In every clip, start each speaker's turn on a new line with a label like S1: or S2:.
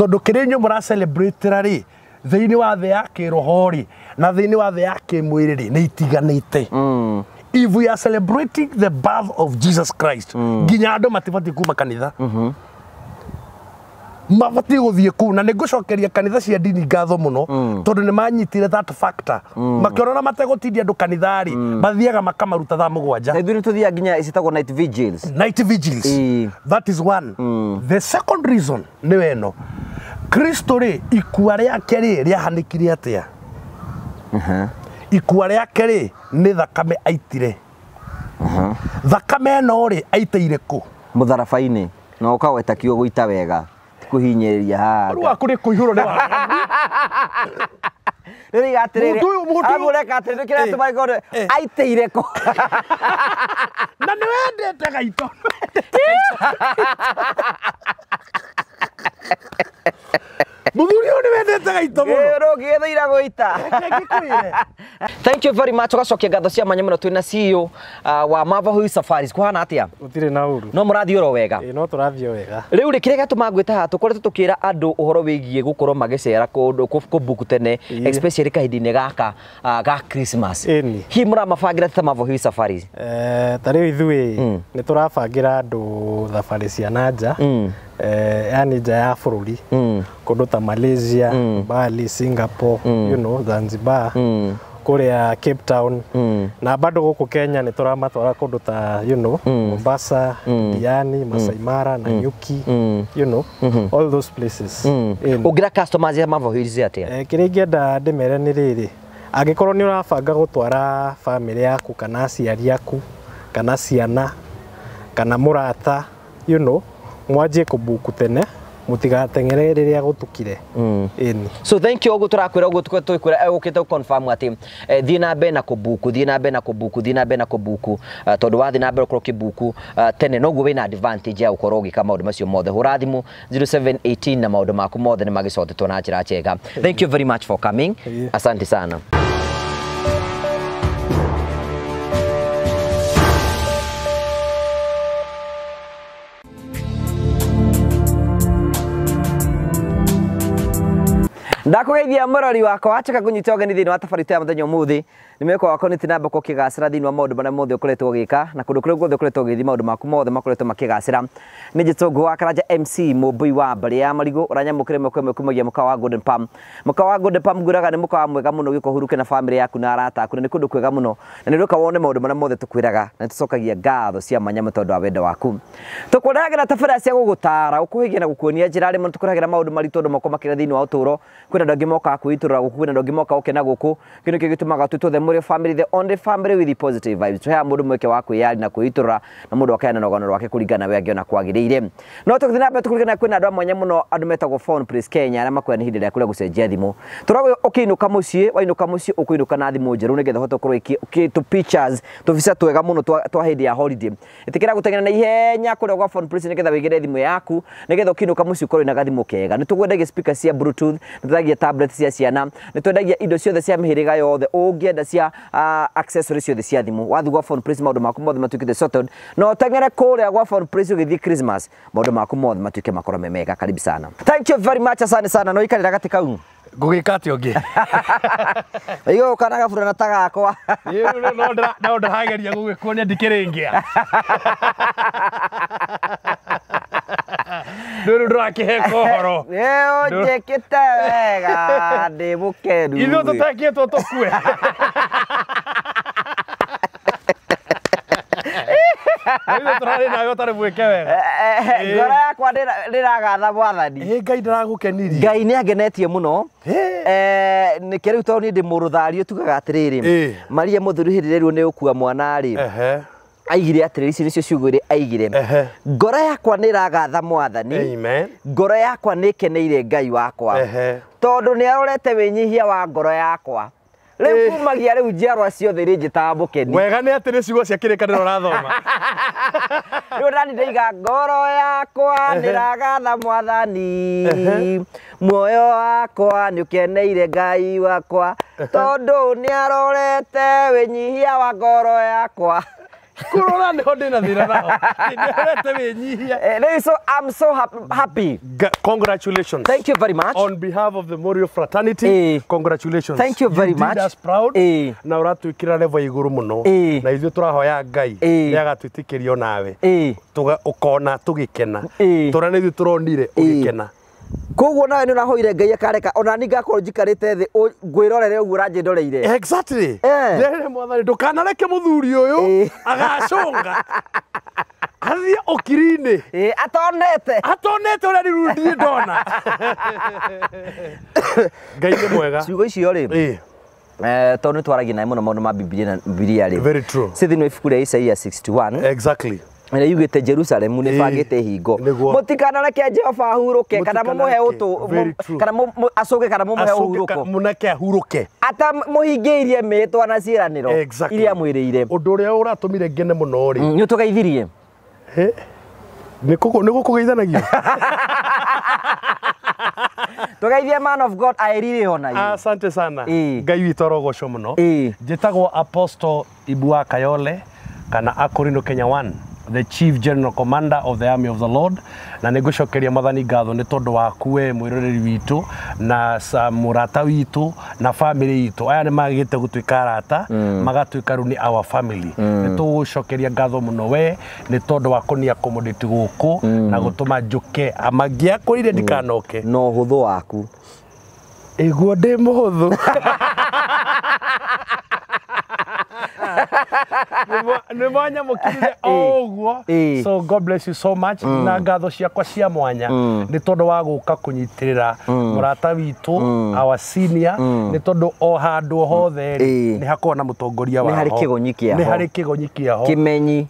S1: Tondu kĩrĩa inyuĩ mũra celebrate rĩ thĩinĩ wa thĩ ya kĩroho rĩ na thĩinĩ wa thĩ ya kĩmwĩrĩ rĩ nĩ itiganĩte. If we are celebrating the birth of Jesus Christ, nginya andũ matibatiĩ kuma kanitha. Mabatiĩ gũthiĩ kũu na nĩ ngũcokeria kanitha cia ndini ngatho mũno tondũ nĩ manyitire that factor. Makĩona na mategũtindia andũ kanitha rĩ mathiaga makamaruta thaa 7.
S2: Na ithuĩ nĩ tũthiaga nginya citagwo night vigils.
S1: Night vigils. That is one. The second reason nĩ weno Kristo rĩ ikua rĩake rĩ rĩahanĩkire atĩa? Ikua rĩake rĩ nĩ thakame aitire. Thakame ĩno rĩ aitĩire kũ?
S2: Mũtharaba-inĩ. Na ũkaweta kiugo gũita wega. Kuhinyĩrĩria haha.
S1: Rĩu waku nĩ kũihũrwo nĩ waganu.
S2: Rĩu iga atĩrĩrĩ,
S1: Mũndũ ũyũ, mũndũ ũyũ.
S2: amũreka atĩrĩrĩ, kĩrĩa tũmarĩ aitĩire kũ?
S1: Na nĩ wendete gaito. Mũthuri ũyũ nĩ wendete gaito mũno.
S2: Ĩ, rũngĩgĩthũira gũita.
S1: Reke ngĩkwĩre.
S2: Thank you very much. Ũgacokia ngatho cia mwanya mũno twĩna CEO wa Marvel Hill Safaris. Kũhana atĩa?
S3: Gũtirĩ na ũru.
S2: No mũrathiĩ oro wega?
S3: Ĩ, no tũrathiĩ o wega.
S2: Rĩu rĩ kĩrĩa gĩatũma ngwĩte haha tũkoretwo tũkĩra andũ ũhoro wĩgiĩ gũkorwo magĩcera kũndũ kũbook tene, especially kahinda-inĩ gaka ga Christmas.
S3: Ĩni.
S2: Hihi mũramabangĩra ta Marvel Hill Safaris?
S3: Ta rĩu ithuĩ nĩ tũrabangĩra andũ thabarĩ cia na nja, yani nja ya bũrũri, kũndũ ta Malaysia, Bali, Singapore, you know, Zanzibar, kũrĩa Cape Town, na bado gũkũ Kenya nĩ tũramatwara kũndũ ta, you know, Mombasa, Diani, Masai Mara, Nanyuki, you know, all those places. Ĩni.
S2: Ũngĩra customers ya Marvel Hills atĩa?
S3: Kĩrĩa ingĩenda ndĩmere nĩ rĩrĩ, angĩkorwo nĩ ũrabanga gũtwara bamĩrĩ yaku kana aciari aku kana ciana kana mũrata, you know, mwanjie kũbuku tene mũtigateng'ere rĩrĩa gũtukire. Ĩni.
S2: So thank you ũguo tũrakwĩra ũguo tũkwĩra ũkĩte confirm atĩ thiĩ na mbere na kũbuku, thiĩ na mbere na kũbuku, thiĩ na mbere na kũbuku, tondũ wathiĩ na mbere ũkorwo ũkĩbuku tene noguo wĩna advantage ya gũkorwo ũgĩka maũndũ macio mothe. Hũra thimũ 0718 na maũndũ maku mothe nĩ magĩcotetwo na njĩra njega. Thank you very much for coming. Asante sana. Ndakũgeithia mũrori wakwa wacoka kũnyita ũgeni thĩinĩ wa tabarĩra ya mũthenya ũmũthĩ. Nĩ mwĩhoko wakwa nĩ tinamba ũkĩgacĩra thĩinĩ wa maũndũ marĩa mothe ũkoretwo ũgĩka na kũndũ kũrĩa guothe ũkoretwo ũgĩthiĩ maũndũ maku mothe makoretwo makĩgacĩra. Nĩ njĩtwo Ngũ wa Karanja MC mũmbũi wa mbarĩ ya marigũ ũranyamũkĩra ĩmwe kwa ĩmwe kumagia mũkawa wa Golden Palm. Mũkawa wa Golden Palm ngwĩraga nĩ mũkawa mwega mũno ũgĩũka ũhurũke na bamĩrĩ yaku na arata aku, na nĩ kũndũ kwega mũno na nĩ ũroka wone maũndũ marĩa mothe tũkwĩraga na tũcokagia ngatho cia mwanya mũno tondũ wa wendo waku. Tũkũrehagĩra tabarĩra cia gũgũtara, gũkũhĩgia na gũkuonia njĩra rĩmwe tũkũrehagĩra maũndũ maritũ andũ moko makĩra thĩinĩ wa ũtũũro. Kwĩna andũ angĩ mokaga kwĩitũrũra gũkũ, kwĩna andũ angĩ mokaga gũkena gũkũ. Kĩndũ kĩu gĩtũmaga twĩtwo the Mũrĩo family, the only family with the positive vibes. Tũheaga mũndũ mweke wa kwĩyaria na kwĩitũrũra na mũndũ akaheana rũgano rwake kũringana na ũrĩa angĩona kwagĩrĩire. No tũgĩthiĩ na mbere tũkũririkana kwĩna andũ a mwanya mũno, andũ metagwo Phone Place Kenya arĩa makwĩra nĩ ihinda rĩaku rĩa gũcenjia thimũ. Tũragwo ũkĩinũka mũciĩ, wainũka mũciĩ ũkũinũka na thimũ njerũ nĩgetha ũhote gũkorwo ũkĩ tũ pictures, tũbica twega mũno twa hĩndĩ ya holiday. Ĩtĩkĩra gũteng'era na ihenya kũrĩa gwa Phone Place nĩgetha wĩgĩre thimũ yaku nĩgetha ũkĩinũka mũciĩ ũkorwo wĩna gathimũ kega. Nĩ tũkwendagia speaker cia Bluetooth, nĩ twendagia tablet cia ciana, nĩ twendagia indo ciothe cia mĩhĩrĩga yothe ũngĩenda cia accessories ciothe cia thimũ. Wathiĩ gwa Phone Place maũndũ maku mothe matuĩkĩte sorted. Na ũteng'ere kũrĩa gwa Phone Place ũgĩthiĩ Christmas, maũndũ maku mothe matuĩke makorwo me mega. Karibu sana. Thank you very much, asante sana. No ikarĩra gatĩ kau.
S1: Ngũgĩka atĩa ũngĩ?
S2: Ũigue gũka na gaburana ta gakwa.
S1: Ĩ, rĩu no ndĩrageria gũgĩkuonia ndikĩrĩngĩa. Rĩu ndũrakĩheka ũhoro.
S2: Ĩ, ũnjĩkĩte wega, ndĩ mũkenu.
S1: Ithuĩ tũtekĩtwo tũkue. Ithuĩ tũrarĩ nawe ũtarĩ mwĩke wega.
S2: Ngoro yakwa ndĩragatha Mwathani.
S1: Ĩ, Ngai ndĩragũkenirie.
S2: Ngai nĩ angenetie mũno. Nĩkĩo rĩu tondũ niĩ ndĩ mũrũthario tugaga atĩrĩrĩ, Maria mũthuri hĩndĩ ĩrĩa erwo nĩ ũkua mwana rĩ, aigire atĩrĩrĩ, ici nĩcio ciugo iria aigire. Ngoro yakwa nĩ ĩragatha Mwathani.
S1: Amen.
S2: Ngoro yakwa nĩ ĩkeneire Ngai wakwa. Tondũ nĩ arorete wĩnyihia wa ngoro yakwa. Rĩu kumagia rĩu njiarwa ciothe iria njĩtaga mũkeni.
S1: Wega nĩ atĩ nĩ ciugo cia kĩrĩkanĩro ũrathoma.
S2: Rĩu nani ndaiga ngoro yakwa nĩ ĩragatha Mwathani. Muoyo wakwa nĩ ũkeneire Ngai wakwa. Tondũ nĩ arorete wĩnyihia wa ngoro yakwa.
S1: Kũrora nĩho ndĩna thĩna naho. Nĩhorete wĩnyihia.
S2: So I'm so happy.
S1: Congratulations.
S2: Thank you very much.
S1: On behalf of the Morio fraternity, congratulations.
S2: Thank you very much.
S1: You did us proud. Na ũratwĩkĩra level igũrũ mũno. Na ithuĩ tũrahoya Ngai nĩ agatwĩtĩkĩria nawe. Ũkona tũgĩkena. Tũrĩa nĩ ithuĩ tũronire ũgĩkena.
S2: Koguo nawe nĩ ũrahoire Ngai akareka ona niĩ ngakorwo njikarĩte thĩ ngwĩrorere ũguo ũranjĩndoreire.
S1: Exactly. Ndĩrere mwathani ndũkanareke mũthuri ũyũ agacũnga athiĩ ũkiri-inĩ atonete ũrĩa rĩu niĩ ndona. Ngai nĩ mwega.
S2: Ciugo icio rĩ tondũ nĩ twaragia nawe mũno maũndũ ma Bibilia rĩ.
S1: Very true.
S2: Ci thĩinĩ wa ibuku rĩa Isaia 61.
S1: Exactly.
S2: Ĩrĩa yugĩte Jerusalemu nĩ bangĩte hingo. Mũtikanareke Jehova ahurũke kana mũmũhe ũtũ kana acũke kana mũmũhe ũhurũko.
S1: Mũneke ahurũke.
S2: Atamũhingĩirie mĩĩtwa na ciĩranĩro iria mwĩrĩire.
S1: Ũndũ ũrĩa ũratũmire ngene mũno rĩ.
S2: Nĩ ũtũgeithirie.
S1: Nĩ gũkũgeithanagia.
S2: Tũgeithie man of God I really honor you.
S1: Asante sana. Ngai witũ arogocwo mũno. Njĩtagwo Apostle Ibua Kayole kana Akorino Kenya 1. The Chief General Commander of the Army of the Lord na nĩngũcokeria mwathani ngatho nĩ tondũ waku we mwĩroreri witũ na mũrata witũ na family itũ. Aya nĩ magĩte gũtuĩka arata magatuĩka rĩu nĩ our family. Nĩ tũgũcokeria ngatho mũno we nĩ tondũ wa kũni accommodate gũkũ na gũtũma njũke amangĩakũrire ndikanoke.
S2: Na ũhũthũ waku.
S1: Ĩguo ndĩ mũhũthũ. Nĩ mwanyamũkĩrire o ũguo. So God bless you so much. Na ngatho ciakwa cia mwanya nĩ tondũ wa gũka kũnyitĩrĩra mũrata witũ our senior nĩ tondũ o handũ hothe rĩ nĩ hakoragwo na mũtongoria waho.
S2: Nĩ harĩ kĩgonyi kĩaho.
S1: Nĩ harĩ kĩgonyi kĩaho.
S2: Kĩmenyi.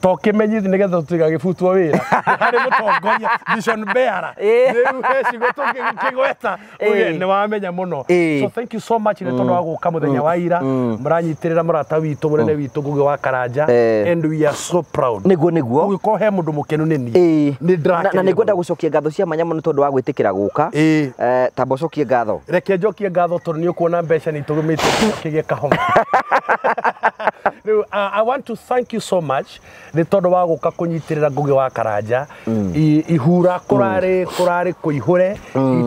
S1: To kĩmenyi nĩgetha tũtigagĩbutwo wĩra. Nĩ harĩ mũtongoria vision bearer. Rĩu he ciugo tũngĩgweta uge nĩ wamenya mũno. So thank you so much nĩ tondũ wa gũka mũthenya wa ira mũranyitĩrĩra mũrata witũ mũnene witũ Ngugi wa Karanja and we are so proud.
S2: Nĩguo nĩguo.
S1: Ũgĩkorwo he mũndũ mũkenu nĩ niĩ. Nĩ ndĩrakena.
S2: Na nĩngwenda gũcokia ngatho cia mwanya mũno tondũ wa gwĩtĩkĩra gũka. Tamba ũcokie ngatho.
S1: Reke njokie ngatho tondũ nĩ ũkuona mbeca nĩ itũgũmĩte kĩgĩe kahoma. Rĩu I want to thank you so much nĩ tondũ wa gũka kũnyitĩrĩra Ngugi wa Karanja. Ihura kũrarĩ kũihũre.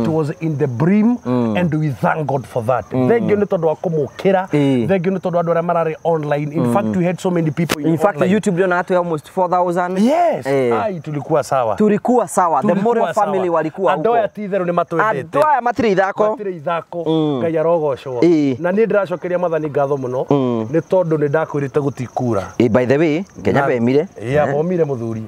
S1: It was in the brim and we thank God for that. Thank you nĩ tondũ wa kũmũkĩra. Thank you nĩ tondũ andũ arĩa mararĩ online. In fact we had so many people in
S2: fact
S1: online.
S2: YouTube ndio na almost 4000.
S1: Yes. Ai tulikuwa sawa.
S2: Tulikuwa sawa. The Morio family walikuwa huko.
S1: Andũ aya ti itherũ nĩ matwendete.
S2: Andũ aya matirĩ ithako.
S1: Matirĩ ithako. Ngai arogocwo. Na niĩ ndĩracokeria mwathani ngatho mũno nĩ tondũ nĩ ndakwĩrĩte gũtikura.
S2: By the way, Kenya bemire.
S1: Yeah, bomire mũthuri.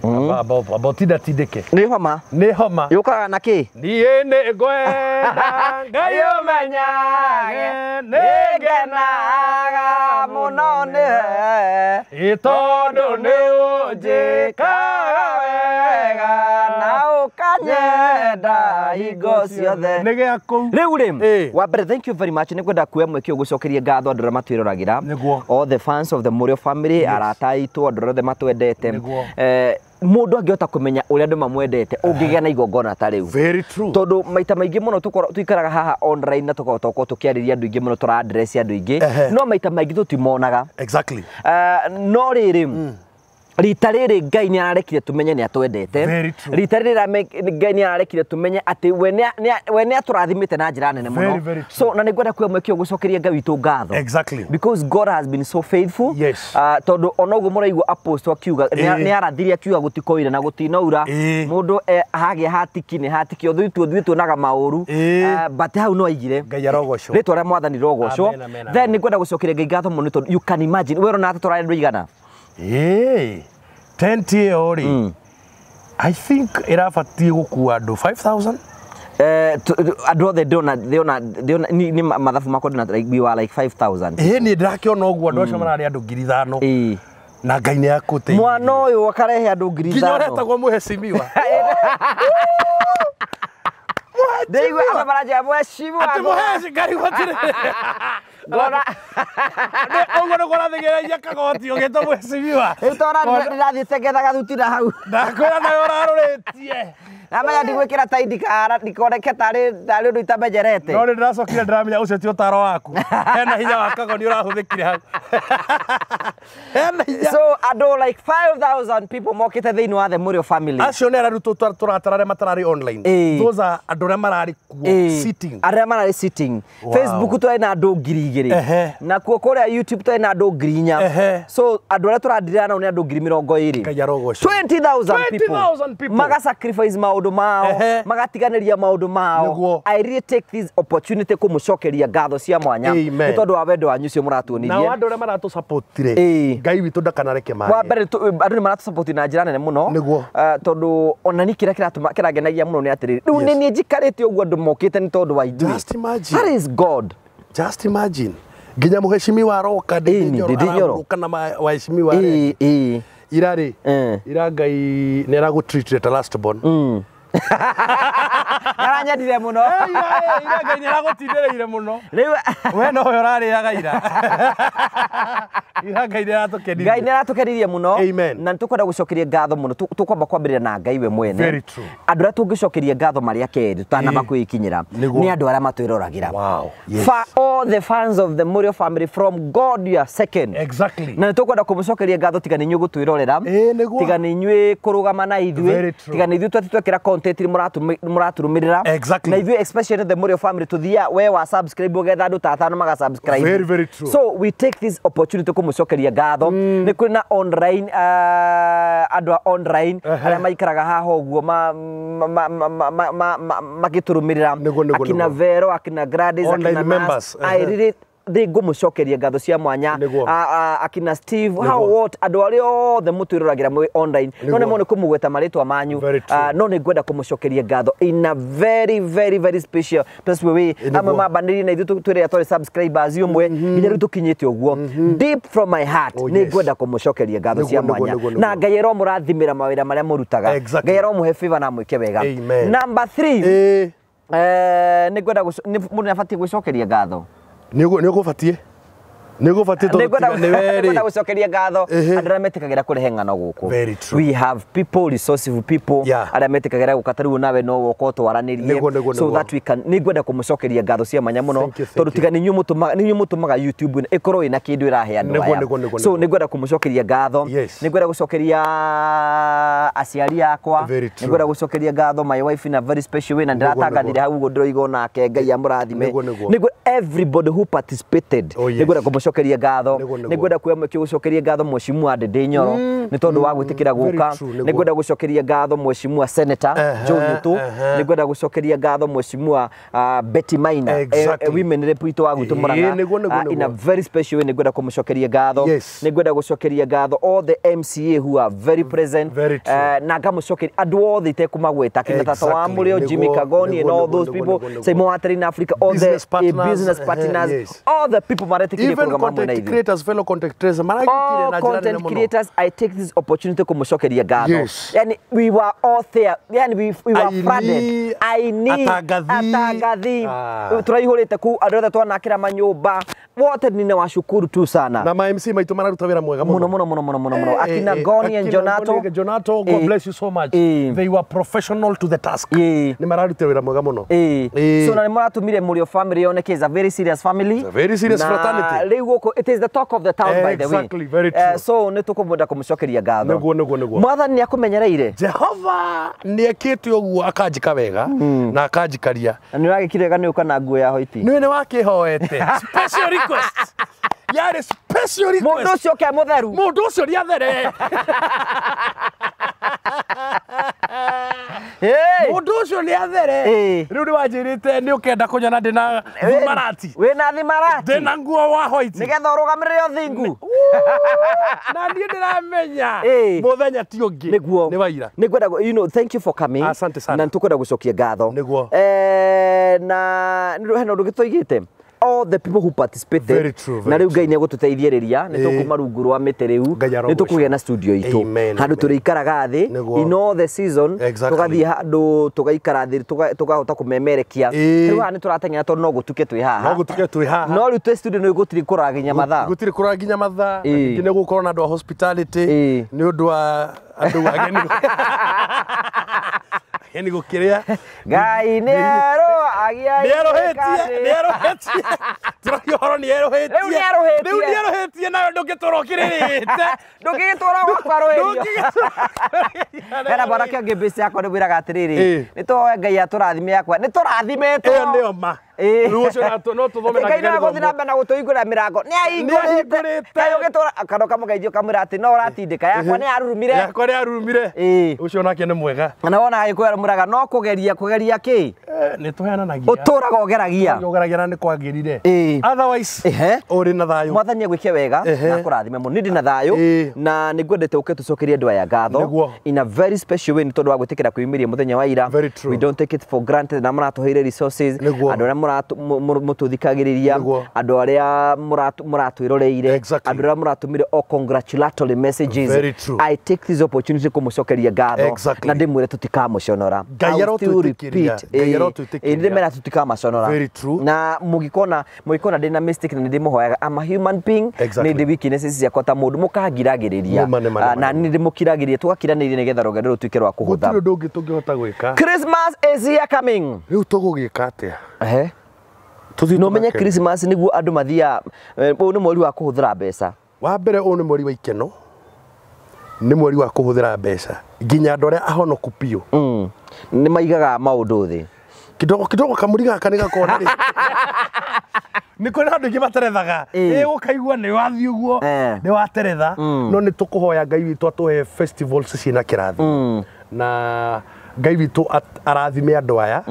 S1: Aba tinda tindĩke.
S2: Nĩ homa.
S1: Nĩ homa.
S2: Yũkaga na kĩ?
S1: Niĩ nĩ ngwenda Ngai ũmenyage nĩ
S2: ngenaga mũno nĩ
S1: tondũ nĩ ũnjĩkaga wega
S2: na ũkanyenda hingo ciothe.
S1: Nĩ gĩa kũu.
S2: Rĩu rĩ, wa mbere thank you very much nĩ ngwenda kuoya mweke ũyũ gũcokeria ngatho andũ arĩa matwĩroragĩra. All the fans of the Morio family, arata aitũ, andũ arĩa othe matwendete. Mũndũ angĩhota kũmenya ũrĩa andũ mamwendete ũngĩgĩa na igongona ta rĩu.
S1: Very true.
S2: Tondũ maita maingĩ mũno tũikaraga haha online na tũkahota gũkorwo tũkĩarĩria andũ aingĩ mũno tũra address andũ aingĩ no maita maingĩ tũtimonaga.
S1: Exactly.
S2: No rĩrĩ rita rĩrĩ Ngai nĩ ararekire tũmenye nĩ atwendete. Rita rĩrĩ Ngai nĩ ararekire tũmenye atĩ we nĩ atũrathimĩte na njĩra nene mũno. So na nĩ ngwenda kuoya mweke ũyũ gũcokeria Ngai witũ ngatho.
S1: Exactly.
S2: Because God has been so faithful.
S1: Yes.
S2: Tondũ ona ũguo mũraigua apostle akiuga nĩ arathirie akiuga gũtikoira na gũtinoura. Mũndũ hagĩa hatiki nĩ hatiki othe ithuĩ tuonaga maũru. But hau no aigire.
S1: Ngai arogocwo.
S2: Rĩtwa rĩa mwathani rogocwo. Then nĩ ngwenda gũcokeria Ngai ngatho mũno tondũ you can imagine we ũrona atĩ tũrarĩ andũ aigana.
S1: Tent ĩyo rĩ, I think ĩrabatiĩ gũkua andũ 5000.
S2: Andũ othe ndĩrona nĩ mathabu makwa ndĩrona like we were like 5000.
S1: Niĩ ndĩrakĩona ũguo andũ acio mararĩ andũ 5000. Na Ngai nĩ akũteithia.
S2: Mwana ũyũ akarehe andũ 5000.
S1: Nginya ũretagwo mũhecimiwa.
S2: Ndĩigua andũ maranjĩra mũhecimiwa.
S1: Atĩ mũheci Ngai gũtirĩ.
S2: Ngona
S1: Ũguo nĩguo ũrathĩgĩrĩria kagoti ũgĩtwo mheshimiwa.
S2: Rĩu tora ndĩrathiĩte ngethaga thuti na hau.
S1: Ndakwĩra nawe ũrarũrĩtie.
S2: Namenya ndigwĩkĩra tai ndikoneke tarĩ ũndũ itamenyerete.
S1: No nĩ ndĩracokire ndĩramenya ũcio ti ũtaro waku. Hena hinya wa kagoni ũrahũthĩkire hau. Hena hinya.
S2: So andũ like 5,000 people mokĩte thĩinĩ wa the Mũrĩo family.
S1: Acio nĩ arĩa rĩu tũratara arĩa matararĩ online.
S2: Ĩĩ.
S1: Those are andũ arĩa mararĩ kuo sitting.
S2: Arĩa mararĩ sitting.
S1: Wow.
S2: Facebook twarĩ na andũ 2,000.
S1: Ehe.
S2: Nakuo kũrĩa YouTube twarĩ na andũ 4,000.
S1: Ehe.
S2: So andũ arĩa tũrandirana nao nĩ andũ 20,000.
S1: Ngai arogocwo.
S2: 20,000 people.
S1: 20,000 people.
S2: Maga sacrifice maũndũ mao,
S1: Ehe.
S2: magatiganĩria maũndũ mao.
S1: Nĩguo.
S2: I really take this opportunity kũmũcokeria ngatho cia mwanya
S1: Amen.
S2: nĩ tondũ wa wendo wanyu ũcio
S1: Nao
S2: mũratuonirie.
S1: andũ arĩa maratũsupportire
S2: Ĩĩ.
S1: Ngai witũ ndakanareke
S2: Wa
S1: mage.
S2: mbere andũ nĩ maratũsupport na njĩra nene mũno.
S1: Nĩguo.
S2: Tondũ ona ni kĩrĩa kĩratũma kĩrangenagia mũno nĩ atĩrĩrĩ, rĩu
S1: Yes.
S2: nĩ niĩ njikarĩte ũguo andũ mokĩte nĩ tondũ wa ithuĩ.
S1: Just imagine.
S2: That is God.
S1: Just imagine. Nginya mũheshimiwa aroka
S2: Ĩni, Ndindi Nyoro.
S1: arahurũka na waheshimiwa arĩa
S2: Ĩĩ, ĩĩ.
S1: ira rĩ
S2: Eh.
S1: ira Ngai nĩ aragũtreatire ta last born.
S2: Aranyendire mũno.
S1: Ira Ngai nĩ aragũtindĩrĩire mũno.
S2: Rĩu
S1: We nowe ũrarĩaga ira. Ira Ngai nĩ aratũkenirie.
S2: Ngai nĩ aratũkenirie mũno.
S1: Amen.
S2: Na nĩ tũkwenda gũcokeria ngatho mũno. Tũkwamba kwambĩrĩria na Ngai we mwene.
S1: Very true.
S2: Andũ arĩa tũngĩcokeria ngatho marĩ a kerĩ tũtanamba
S1: Ĩĩ.
S2: kwĩkinyĩra
S1: Nĩguo.
S2: nĩ andũ arĩa matwĩroragĩra.
S1: Wow. Yes.
S2: For all the fans of the Mũrĩo family from God you are second.
S1: Exactly.
S2: Na nĩ tũkwenda kũmũcokeria ngatho tiga nĩ inyuĩ gũtwĩrorera.
S1: Ĩĩ, nĩguo.
S2: Tiga nĩ inyuĩ kũrũgama na ithuĩ.
S1: Very true.
S2: Tiga nĩ ithuĩ twathiĩ twekĩra content mũratũrũmĩrĩra.
S1: Exactly.
S2: Na ithuĩ especially the Mũrĩo family tũthiaga we wa subscribe ũgetha andũ ta atano maga subscribe.
S1: Very, very true.
S2: So we take this opportunity kũmũcokeria ngatho. Nĩ kũrĩ na online andũ a online arĩa maikaraga haha ũguo magĩtũrũmĩrĩra.
S1: Nĩguo, nĩguo,
S2: Akina
S1: nĩguo.
S2: Vero, akina Gladys,
S1: Online
S2: akina Nas.
S1: members.
S2: I really thĩ ngũmũcokeria ngatho cia mwanya.
S1: Nĩguo.
S2: Akina Steve, how what andũ arĩa othe mũtwĩroragĩra mwĩ online no
S1: Nĩguo.
S2: nĩ mũno kũmũgweta marĩtwa manyu.
S1: Very true.
S2: No nĩ ngwenda kũmũcokeria ngatho in a very very very special special way.
S1: Nĩguo.
S2: Amwe mambanĩrie na ithuĩ twĩrĩa twarĩ subscribers ũmwe nginya rĩu tũkinyĩte ũguo. Deep from my heart
S1: Oh,
S2: nĩ
S1: yes.
S2: ngwenda kũmũcokeria ngatho
S1: Nĩguo,
S2: cia
S1: nĩguo,
S2: mwanya.
S1: nĩguo, nĩguo.
S2: Na Ngai aromũrathimĩra mawĩra marĩa mũrutaga.
S1: Exactly.
S2: Ngai aromũhe favor na amwĩke wega.
S1: Amen.
S2: Number 3.
S1: Ĩĩ.
S2: Nĩ ngwenda mũndũ nĩ abatiĩ gwĩcokeria ngatho.
S1: Nĩ ũgũbatiĩ. Nĩ ũgũbatiĩ tondũ tiga nĩ we
S2: Nĩngwenda
S1: rĩ.
S2: gũcokeria ngatho
S1: Ehe.
S2: andũ arĩa metĩkagĩra kũrehe ng'ano gũkũ.
S1: Very true.
S2: We have people, resourceful people
S1: Yeah.
S2: arĩa metĩkagĩra gũka ta rĩu nawe no woka ũtwaranĩrie.
S1: Nĩguo, nĩguo,
S2: So
S1: nĩguo.
S2: that we can nĩ ngwenda kũmũcokeria ngatho cia mwanya mũno
S1: Thank you, thank
S2: tondũ
S1: you.
S2: tiga nĩ inyuĩ mũtũmaga YouTube ĩno ĩkorwo ĩna kĩndũ ĩrahe andũ
S1: Nĩguo,
S2: aya.
S1: nĩguo, nĩguo,
S2: So
S1: nĩguo.
S2: nĩ ngwenda kũmũcokeria ngatho.
S1: Yes.
S2: Nĩ ngwenda gũcokeria aciari akwa.
S1: Very
S2: Nĩ
S1: true.
S2: ngwenda gũcokeria ngatho my wife in a very special way na
S1: Nĩguo,
S2: ndĩratangathire
S1: nĩguo.
S2: hau ũguo ndĩroiga onake Ngai amũrathime.
S1: Nĩguo, nĩguo.
S2: Nĩ everybody who participated.
S1: Oh, yes.
S2: Nĩ ngwenda kũmũcokeria ngatho.
S1: Nĩguo, nĩguo.
S2: Nĩ ngwenda kuoya mweke gũcokeria ngatho mheshimiwa Ndindi Nyoro nĩ tondũ wa gwĩtĩkĩra
S1: Very
S2: gũka.
S1: true, nĩguo.
S2: Nĩ ngwenda gũcokeria ngatho mheshimiwa Senator
S1: Ehe,
S2: Joe Nyutu.
S1: ehe.
S2: Nĩ ngwenda gũcokeria ngatho mheshimiwa Betty Maina,
S1: Exactly.
S2: women rep witũ wa gwitũ
S1: Ĩĩ,
S2: Murang'a.
S1: nĩguo, nĩguo,
S2: In a
S1: nĩguo.
S2: very special way nĩ ngwenda kũmũcokeria ngatho.
S1: Yes.
S2: Nĩ ngwenda gũcokeria ngatho all the MCA who are very present.
S1: Very true.
S2: Na ngamũcokeria andũ othe itekũmagweta akina Tata wa
S1: Exactly.
S2: Mũrĩo, Jimmy
S1: Nĩguo,
S2: Kagoni and
S1: nĩguo,
S2: all those
S1: nĩguo,
S2: people,
S1: nĩguo, nĩguo.
S2: Simon Wateri in Africa, all the
S1: Business partners,
S2: business
S1: ehe,
S2: partners,
S1: yes.
S2: all the people maretĩkĩrie
S1: Even
S2: kũrũgama hamwe na
S1: content
S2: ithuĩ.
S1: creators, fellow content creators maragĩkire
S2: All
S1: na njĩra nene
S2: content
S1: mũno.
S2: creators, I take this opportunity kũmũcokeria ngatho.
S1: Yes.
S2: Yani we were all there. Yani we were
S1: Aini,
S2: flooded. Aini,
S1: atangathi.
S2: atangathi.
S1: Ah.
S2: Tũraihũrĩte kũu andũ othe twanakĩra manyũmba. Wote ninawashukuru tu sana.
S1: Na ma MC maitũ mararuta wĩra mwega
S2: Mũno mũno mũno mũno mũno mũno. Akina Goni and
S1: Akina
S2: Jonato.
S1: Goni and Jonato, God
S2: Eh.
S1: bless you so much.
S2: Eh.
S1: They were professional to the task.
S2: Eh.
S1: Nĩ mararuta wĩra mwega mũno.
S2: Eh.
S1: Eh.
S2: So na nĩ mũratũmire Mũrĩo family yoneke is a very serious family.
S1: It's a very serious
S2: na
S1: fraternity.
S2: Rĩu gũkũ it is the talk of the town by the way.
S1: Exactly, very true.
S2: So nĩ tũkũmwenda kũmũcokeria ngatho.
S1: Nĩguo, nĩguo, nĩguo.
S2: Mwathani nĩ akũmenyereire.
S1: Jehova nĩ ekĩte ũguo akanjĩka wega na akanjikaria.
S2: Na nĩ ũragĩkire wega nĩ ũka na nguo ya hoiti.
S1: Nĩwe nĩ wakĩhoete. Special request. Yarĩ special
S2: Mũndũ
S1: request.
S2: ũcio ke mũtheru.
S1: Mũndũ ũcio nĩ athere.
S2: Hey!
S1: Mũndũ ũcio nĩ athere.
S2: Ĩĩ.
S1: Rĩu nĩ wanjĩrĩte nĩ ũkenda kũnyona ndĩna thimarati.
S2: Wĩna thimarati.
S1: Ndĩna nguo wa hoiti.
S2: Nĩgetha ũrũgamĩrĩre ũthingu.
S1: Na niĩ ndĩramenya
S2: Ĩĩ.
S1: mũthenya ti ũngĩ.
S2: Nĩguo.
S1: Nĩ waira.
S2: Nĩ ngwenda you know, thank you for coming.
S1: Asante sana.
S2: Na nĩ tũkwenda gũcokia ngatho.
S1: Nĩguo.
S2: Na nĩ hena ũndũ ũngĩ tũigĩte. all the people who participated.
S1: Very true, very
S2: na rĩu Ngai nĩ egũtũteithĩrĩria nĩ tũkuma rungu rwa mĩtĩ rĩu
S1: Ngai
S2: nĩ
S1: arogocwo.
S2: tũkũgĩa na studio itũ
S1: Amen,
S2: handũ
S1: amen.
S2: tũrĩikaraga thĩ
S1: Nĩguo.
S2: in all the season
S1: Exactly.
S2: tũgathiĩ handũ tũgaikara thĩ tũkahota kũmemerekia
S1: Ĩĩ.
S2: rĩu haha nĩ tũrateng'era tondũ no gũtuke twĩ haha
S1: No gũtuke twĩ haha.
S2: no rĩu twĩ studio nĩ gũtirĩ kũraginya mathaa
S1: Gũtirĩ kũraginya mathaa. Na
S2: Ĩĩ.
S1: ningĩ nĩ gũkorwo na andũ a hospitality
S2: Ĩĩ.
S1: nĩ ũndũ wa andũ ageni ageni gũkĩrĩa.
S2: Ngai nĩ erũhagia
S1: Nĩerũhĩtie, nĩerũhĩtie. Tũragia ũhoro nĩerũhĩtie.
S2: Rĩu nĩerũhĩtie.
S1: Rĩu nĩerũhĩtie nawe ndũngĩtũra ũkĩrĩrĩte.
S2: Ndũngĩgĩtũra gwakwa rũhĩrio.
S1: Ndũngĩgĩtũra.
S2: Hena mwanake ũngĩ mbĩci yakwa nĩ mwĩraga atĩrĩrĩ
S1: Ĩĩ.
S2: nĩ tũhoe Ngai atũrathime yakwa nĩ tũrathimĩtwo.
S1: Ĩyo nĩyo ma.
S2: Ĩĩ.
S1: Rĩu ũcio no tũthome
S2: Ngai no
S1: nake
S2: agũthiĩ na mbere na gũtũhingũrĩra mĩrango nĩ ahingũrĩte.
S1: Nĩahingũrĩte.
S2: Kaĩ ũgĩtũra kana ũkamũgeithia ũkamwĩra atĩ no ũratindĩka yakwa nĩ yarurumire.
S1: Yakwa nĩyarurumire.
S2: Ĩĩ.
S1: Ũcio nake nĩ mwega.
S2: Na wona agĩkũyũ mwĩraga no kũgeria kũgeria kĩ
S1: Nĩ tũheananagia.
S2: ũtũraga ũgeragia.
S1: Ũgeragia na nĩ kwagĩrire.
S2: Ĩĩ.
S1: Otherwise,
S2: Ehe.
S1: ũrĩ na thayũ.
S2: Mwathani agwĩke wega
S1: Ehe.
S2: na akũrathime mũno. Niĩ ndĩ na thayũ
S1: Ĩĩ.
S2: na nĩ ngwendete ũke tũcokerie andũ aya ngatho
S1: Nĩguo.
S2: in a very special way nĩ tondũ wa gwĩtĩkĩra kwĩyumĩria mũthenya wa ira.
S1: Very true.
S2: We don't take it for granted na mũratũheire resources
S1: Nĩguo.
S2: andũ arĩa mũtũthikagĩrĩria
S1: Nĩguo.
S2: andũ arĩa mũratwĩroreire
S1: Exactly.
S2: andũ arĩa mũratũmire o congratulatory messages.
S1: Very true.
S2: I take this opportunity kũmũcokeria ngatho
S1: Exactly.
S2: na ndĩmwĩre tũtikamũconora.
S1: Ngai
S2: I will still
S1: arotwĩtĩkĩria.
S2: repeat.
S1: Ngai
S2: Ĩĩ.
S1: arotwĩtĩkĩria.
S2: Ĩĩ, nĩndĩmera tũtikamũconora.
S1: Very true.
S2: Na mũngĩkona ndĩna mistake na nĩndĩmũhoyaga I'm a human being
S1: Exactly.
S2: nĩ ndĩ weaknesses ciakwa ta mũndũ mũkangiragĩrĩria
S1: Nĩma, nĩma, nĩma,
S2: na
S1: nĩma.
S2: nĩ ndĩmũkiragĩrĩria tũgakiranĩria nĩgetha rũgendo rũtuĩke rwa kũhũtha.
S1: Gũtirĩ ũndũ ũngĩ tũngĩhota gwĩka.
S2: Christmas is here coming.
S1: Rĩu tũgũgĩka atĩa?
S2: Ehe.
S1: Tũthiĩ
S2: No menye
S1: tũgakene.
S2: Christmas nĩguo andũ mathiaga ũyũ nĩ mweri wa kũhũthĩra mbeca.
S1: Wa mbere ũyũ nĩ mweri wa ikeno, nĩ mweri wa kũhũthĩra mbeca nginya andũ arĩa ahonoku biũ.
S2: Nĩ maigaga maũndũ thĩ.
S1: Kidogo kidogo kamũrigo gaka nĩ gakona rĩ. Nĩ kũrĩ na andũ aingĩ materethaga.
S2: Ĩĩ.
S1: Ĩ ũkaigua nĩ wathiĩ ũguo
S2: Eh.
S1: nĩ wateretha no nĩ tũkũhoya Ngai witũ atũhe festivals ciĩna kĩrathimo na Ngai witũ arathime andũ aya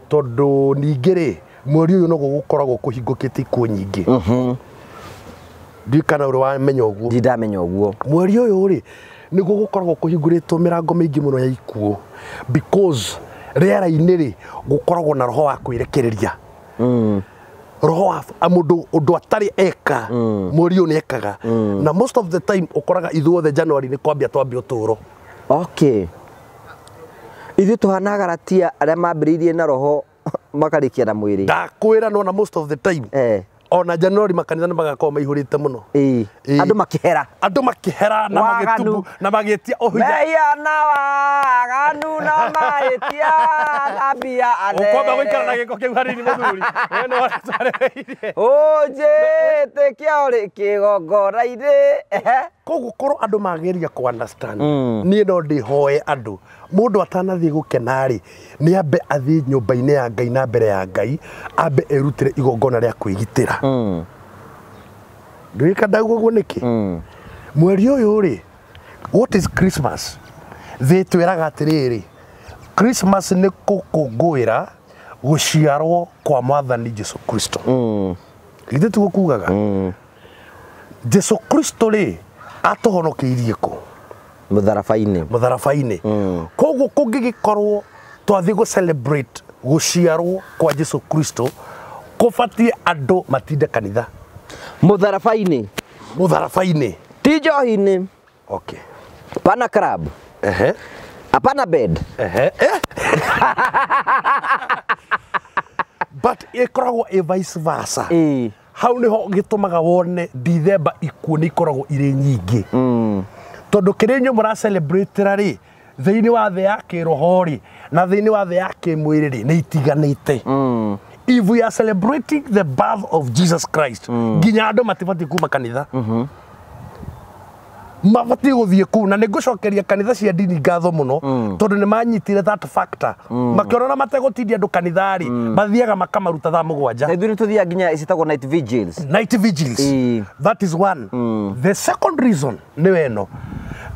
S1: tondũ ningĩ rĩ mweri ũyũ noguo gũkoragwo kũhingũkĩte ikuũ nyingĩ. Ndiũĩ kana ũrĩ wamenya ũguo.
S2: Ndirĩ ndamenya ũguo.
S1: Mweri ũyũ rĩ nĩguo gũkoragwo kũhingũrĩtwo mĩrango mĩingĩ mũno ya ikuũ because rĩera-inĩ rĩ gũkoragwo na roho wa kwĩrekereria. Roho wa mũndũ ũndũ atarĩ eka mweri ũyũ nĩ ekaga na most of the time ũkoraga ithuothe January nĩ kwambia twambia ũtũro.
S2: Okay. Ithuĩ tũhana Galatia arĩa mambĩrĩirie na roho makarĩkia na mwĩrĩ.
S1: Ndakwĩra nona most of the time
S2: Eh.
S1: ona January makanitha nĩ magakorwo maihũrĩte mũno.
S2: Ĩĩ.
S1: Ĩĩ.
S2: Andũ makĩhera.
S1: Andũ makĩhera na
S2: Waganu.
S1: magĩtubu na magĩtia ũhinya.
S2: Mehia na waganu na mahĩtia thambia
S1: Ũkwamba gũikara na
S2: athere.
S1: gĩko kĩu hanini mũthuri. We nĩ watwarĩrĩirie.
S2: Ũnjĩtĩkia ũrĩ kĩgongona-inĩ. Ehe.
S1: Koguo korwo andũ mageria kũ understand niĩ no ndĩhoe andũ mũndũ atanathiĩ gũkena rĩ nĩ ambe athiĩ nyũmba-inĩ ya Ngai na mbere ya Ngai ambe erutĩre igongona rĩa kwĩgitĩra. Ndũĩ ndauga ũguo nĩkĩ? Mweri ũyũ rĩ what is Christmas? Thĩ twĩraga atĩrĩrĩ Christmas nĩ gũkũngũĩra gũciarwo kwa mwathani Jesu Kristo. Githĩ tiguo kugaga? Jesu Kristo rĩ atũhonokeirie kũ?
S2: Mũtharaba-inĩ.
S1: Mũtharaba-inĩ. Koguo kũngĩgĩkorwo twathiĩ gũ celebrate gũciarwo kwa Jesu Kristo kũbatiĩ andũ matinde kanitha.
S2: Mũtharaba-inĩ.
S1: Mũtharaba-inĩ.
S2: Ti njohi-inĩ.
S1: Okay.
S2: Pana club.
S1: Ehe.
S2: Hapana bed.
S1: Ehe. Eh. But ĩkoragwo ĩ vice versa.
S2: Ĩĩ.
S1: Hau nĩho gĩtũmaga wone Dithemba ikuũ nĩ ikoragwo irĩ nyingĩ. Tondũ kĩrĩa inyuĩ mũra celebrate rĩ thĩinĩ wa thĩ ya kĩroho rĩ na thĩinĩ wa thĩ ya kĩmwĩrĩ rĩ nĩ itiganĩte. If we are celebrating the birth of Jesus Christ nginya andũ matibatiĩ kuma kanitha. Mabatiĩ gũthiĩ kũu na nĩ ngũcokeria kanitha cia ndini ngatho mũno tondũ nĩ manyitire that factor makĩona ona mategũtindia andũ kanitha rĩ mathiaga makamaruta thaa mũgwanja.
S2: Na ithuĩ nĩ tũthiaga nginya citagwo night vigils.
S1: Night vigils.
S2: Ĩĩ.
S1: That is one. The second reason nĩ weno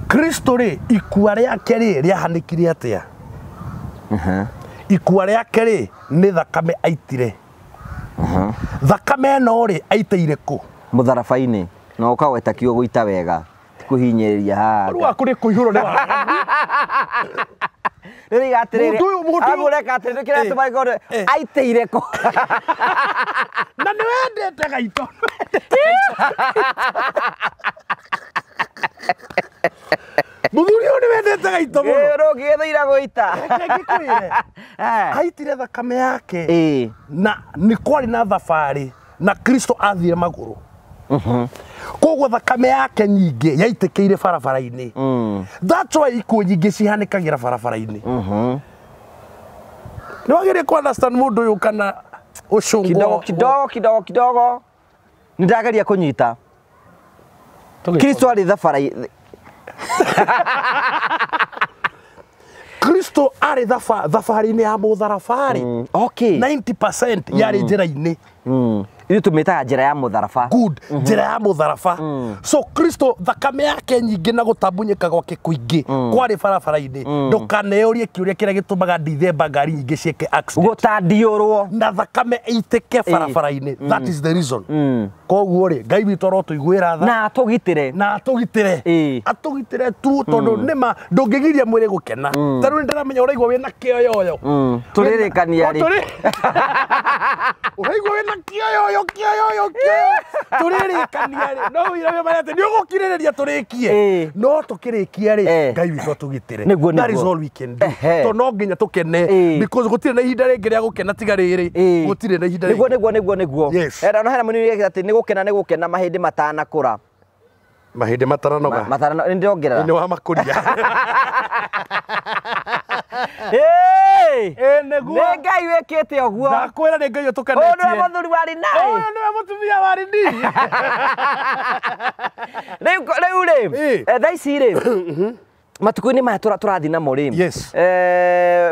S1: Kristo rĩ ikua rĩake rĩ rĩahanĩkire atĩa? Ikua rĩake rĩ nĩ thakame aitire. Thakame ĩno rĩ aitĩire kũ?
S2: Mũtharaba-inĩ. Na ũkagweta kiugo gũita wega. Ti kũhinyĩrĩria haha.
S1: Rĩu waku nĩ kũihũrwo nĩ waganu.
S2: Nĩ atĩrĩrĩ.
S1: Mũndũ ũyũ, mũndũ ũyũ.
S2: Amũreka atĩrĩrĩ kĩrĩa tũmaĩ aitĩire kũ.
S1: Na nĩ wendete gaito. Mũthuri ũyũ nĩ wendete gaito mũno.
S2: Rũngĩgĩthũira gũita.
S1: Reke ngĩkwĩre. Aitire thakame yake.
S2: Ĩĩ.
S1: Na nĩ kwarĩ na thabarĩ na Kristo athire magũrũ. Koguo thakame yake nyingĩ yaitĩkĩire barabara-inĩ. That's why ikuũ nyingĩ cihanĩkagĩra barabara-inĩ. Nĩ wagĩrĩire kũ understand mũndũ ũyũ kana ũcũngũ.
S2: Kidogo kidogo kidogo kidogo. Nĩ ndageria kũnyita. Kristo arĩ thabarĩ.
S1: Kristo arĩ thabarĩ-inĩ ya mũtharaba-rĩ.
S2: Okay.
S1: 90% yarĩ njĩra-inĩ.
S2: Ithuĩ tũmĩtaga njĩra ya mũtharaba.
S1: Good. Njĩra ya mũtharaba. So Kristo thakame yake nyingĩ na gũtambunyĩka gwake kũingĩ kwarĩ barabara-inĩ. Ndũkaneyũrie kĩũria kĩrĩa gĩtũmaga Dithemba ngari nyingĩ ciĩke accident.
S2: Gũtandiũrwo.
S1: Na thakame ĩitĩke barabara-inĩ. That is the reason. Koguo rĩ, Ngai witũ arotũiguĩra tha.
S2: Na atũgitĩre.
S1: Na atũgitĩre.
S2: Ĩĩ.
S1: Atũgitĩre tu tondũ nĩma ndũngĩgiria mwĩrĩ gũkena. Ta rĩu nĩndĩramenya ũraigua wĩna kĩoyoyo.
S2: Tũrĩrĩkania rĩ.
S1: Ũraigua wĩna kĩoyoyo kĩoyoyo kĩoyoyo. Tũrĩrĩkania rĩ. No wĩra wĩ marĩa atĩ nĩ ũgũkirĩrĩria tũrĩkie. No tũkĩrĩkia rĩ, Ngai witũ atũgitĩre.
S2: Nĩguo,
S1: That is
S2: nĩguo.
S1: all we can do. Tondũ no nginya tũkene because gũtirĩ na ihinda rĩngĩ rĩa gũkena tiga rĩrĩ. Gũtirĩ na ihinda
S2: Nĩguo
S1: rĩngĩ.
S2: nĩguo nĩguo nĩguo.
S1: Yes.
S2: Era no hena mũnini atĩ nĩ gũkena nĩ gũkena mahĩndĩ matanakũra.
S1: Mahĩndĩ mataranoga.
S2: Matana nĩ ndĩrongerera.
S1: Nĩ wa makũria.
S2: Ĩĩ.
S1: Ĩĩ nĩguo.
S2: Nĩ Ngai wĩkĩte ũguo.
S1: Ndakwĩra nĩ Ngai
S2: Ũyũ nĩwe
S1: ũtũkenetie.
S2: mũthuri wa Rinai.
S1: Ũyũ nĩwe mũtumia wa Rinai.
S2: Rĩu rĩ, thaa ici rĩ, matukũ-inĩ maya tũrathiĩ namo rĩ.
S1: Yes.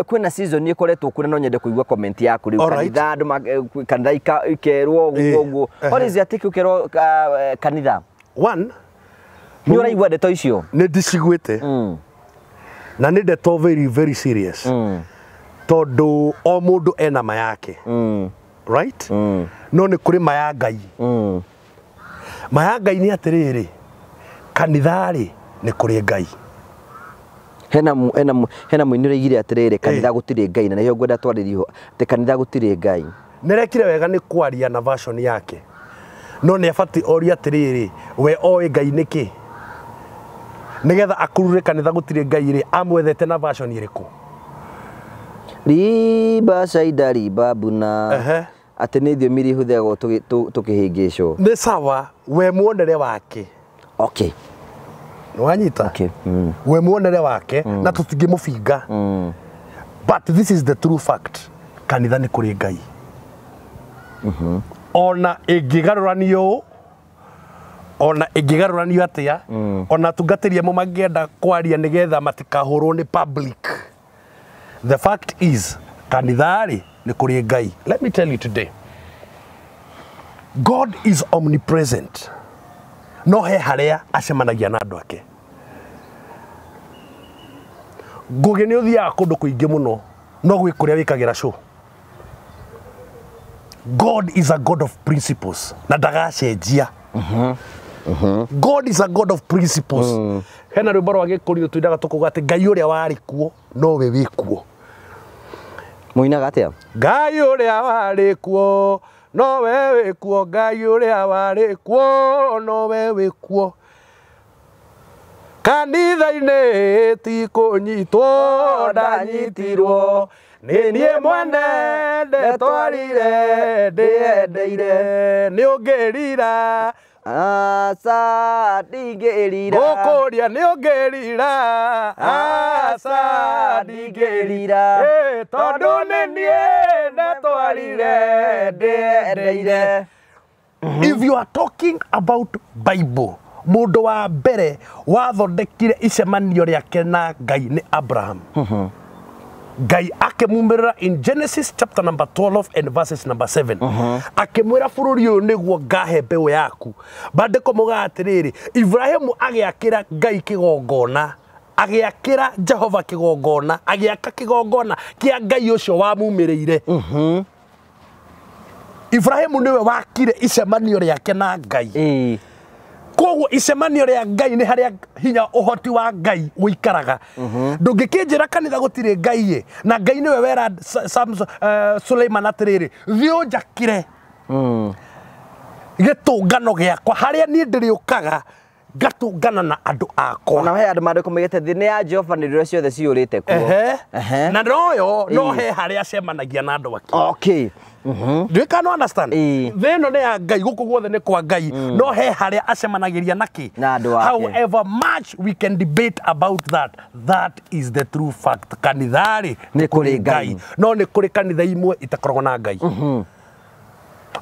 S2: Kwĩna season ĩkoretwo kuo na no nyende kũigua comment yaku rĩu.
S1: All right.
S2: Kanitha andũ kanitha ikerwo ũguo ũguo. What is your take ũkerwo kanitha?
S1: One,
S2: Nĩ ũraigua ndeto icio?
S1: Nĩ ndiciguĩte. Na nĩ ndeto very very serious. Tondũ o mũndũ ena ma yake. Right? No nĩ kũrĩ ma ya Ngai. Ma ya Ngai nĩ atĩrĩrĩ, kanitha rĩ nĩ kũrĩ Ngai.
S2: Hena hena mũini ũraigire atĩrĩrĩ, kanitha gũtirĩ Ngai, na nĩho ngwenda twarĩrio atĩ kanitha gũtirĩ Ngai.
S1: Nĩrekire wega nĩ kwaria na version yake. No nĩ abatiĩ orie atĩrĩrĩ, we oĩ Ngai nĩkĩ? Nĩgetha akurure kanitha gũtirĩ Ngai rĩ, amwethete na version ĩrĩkũ?
S2: Riba caida riba buna. Atĩ nĩ thiomi iria ihũthĩragwo tũkĩhĩngĩcwo.
S1: Nĩ sawa, we muonere wake.
S2: Okay.
S1: Nĩwanyita?
S2: Okay.
S1: We muonere wake na tũtingĩmũbinga. But this is the true fact. Kanitha nĩ kũrĩ Ngai. Ona ĩngĩgarũranio ũũ, ona ĩngĩgarũranio atĩa, ona atungatĩri amwe mangĩenda kwaria nĩgetha matikahũrwo nĩ public. The fact is, kanitha rĩ nĩ kũrĩ Ngai. Let me tell you today, God is omnipresent. No he harĩa acemanagia na andũ ake. Ngũgĩ nĩ ũthiaga kũndũ kũingĩ mũno, no gwĩ kũrĩa wĩkagĩra show. God is a God of principles na ndagacenjia. God is a God of principles. Hena rwĩmbo rwa Gĩkũyũ tũinaga tũkauga atĩ Ngai ũrĩa warĩ kuo nowe wĩ kuo.
S2: Mũinaga atĩa?
S1: Ngai ũrĩa warĩ kuo nowe wĩ kuo, Ngai ũrĩa warĩ kuo nowe wĩ kuo. Kanitha-inĩ ti kũnyitwo ndanyitirwo, nĩ niĩ mwene ndetwarire ndĩyendeire, nĩ ũngĩrira
S2: Aca ndingĩrira,
S1: ngũkũria nĩ ũngĩrira, aca
S2: ndingĩrira,
S1: tondũ nĩ niĩ ndetwarire ndĩyendeire. If you are talking about Bible, mũndũ wa mbere wathondekire icemanio rĩake na Ngai nĩ Abraham. Ngai akĩmumĩrĩra in Genesis chapter number 12 and verses number 7. Akĩmwĩra bũrũri ũyũ nĩguo ngahe mbeũ yaku. Maandĩko maugaga atĩrĩrĩ, Ibrahimu agĩakĩra Ngai kĩgongona, agĩakĩra Jehova kĩgongona, agĩaka kĩgongona kĩa Ngai ũcio wamumĩrĩire. Ibrahimu nĩwe wakire icemanio rĩake na Ngai. Koguo icemanio rĩa Ngai nĩ harĩa hinya ũhoti wa Ngai ũikaraga. Ndũngĩkĩnjĩra kanitha gũtirĩ Ngai ĩ, na Ngai nĩwe wera Suleiman atĩrĩrĩ, thiĩ ũnjakĩre gĩtũngano gĩakwa harĩa niĩ ndĩrĩũkaga ngatũngana na andũ akwa.
S2: Ona he andũ mandĩko maigĩte thĩ nĩ ya Jehova nĩ rĩrĩa ciothe ciyũrĩte kuo.
S1: Ehe. Na noyo no he harĩa acemanagia na andũ ake.
S2: Okay.
S1: Do you can understand?
S2: Ĩĩ.
S1: Thĩ ĩno nĩ ya Ngai, gũkũ guothe nĩ kwa Ngai, no he harĩa acemanagĩria nake.
S2: Na andũ ake.
S1: However much we can debate about that, that is the true fact. Kanitha-rĩ
S2: Nĩ kũrĩ Ngai.
S1: No nĩ kũrĩ kanitha imwe itakoragwo na Ngai.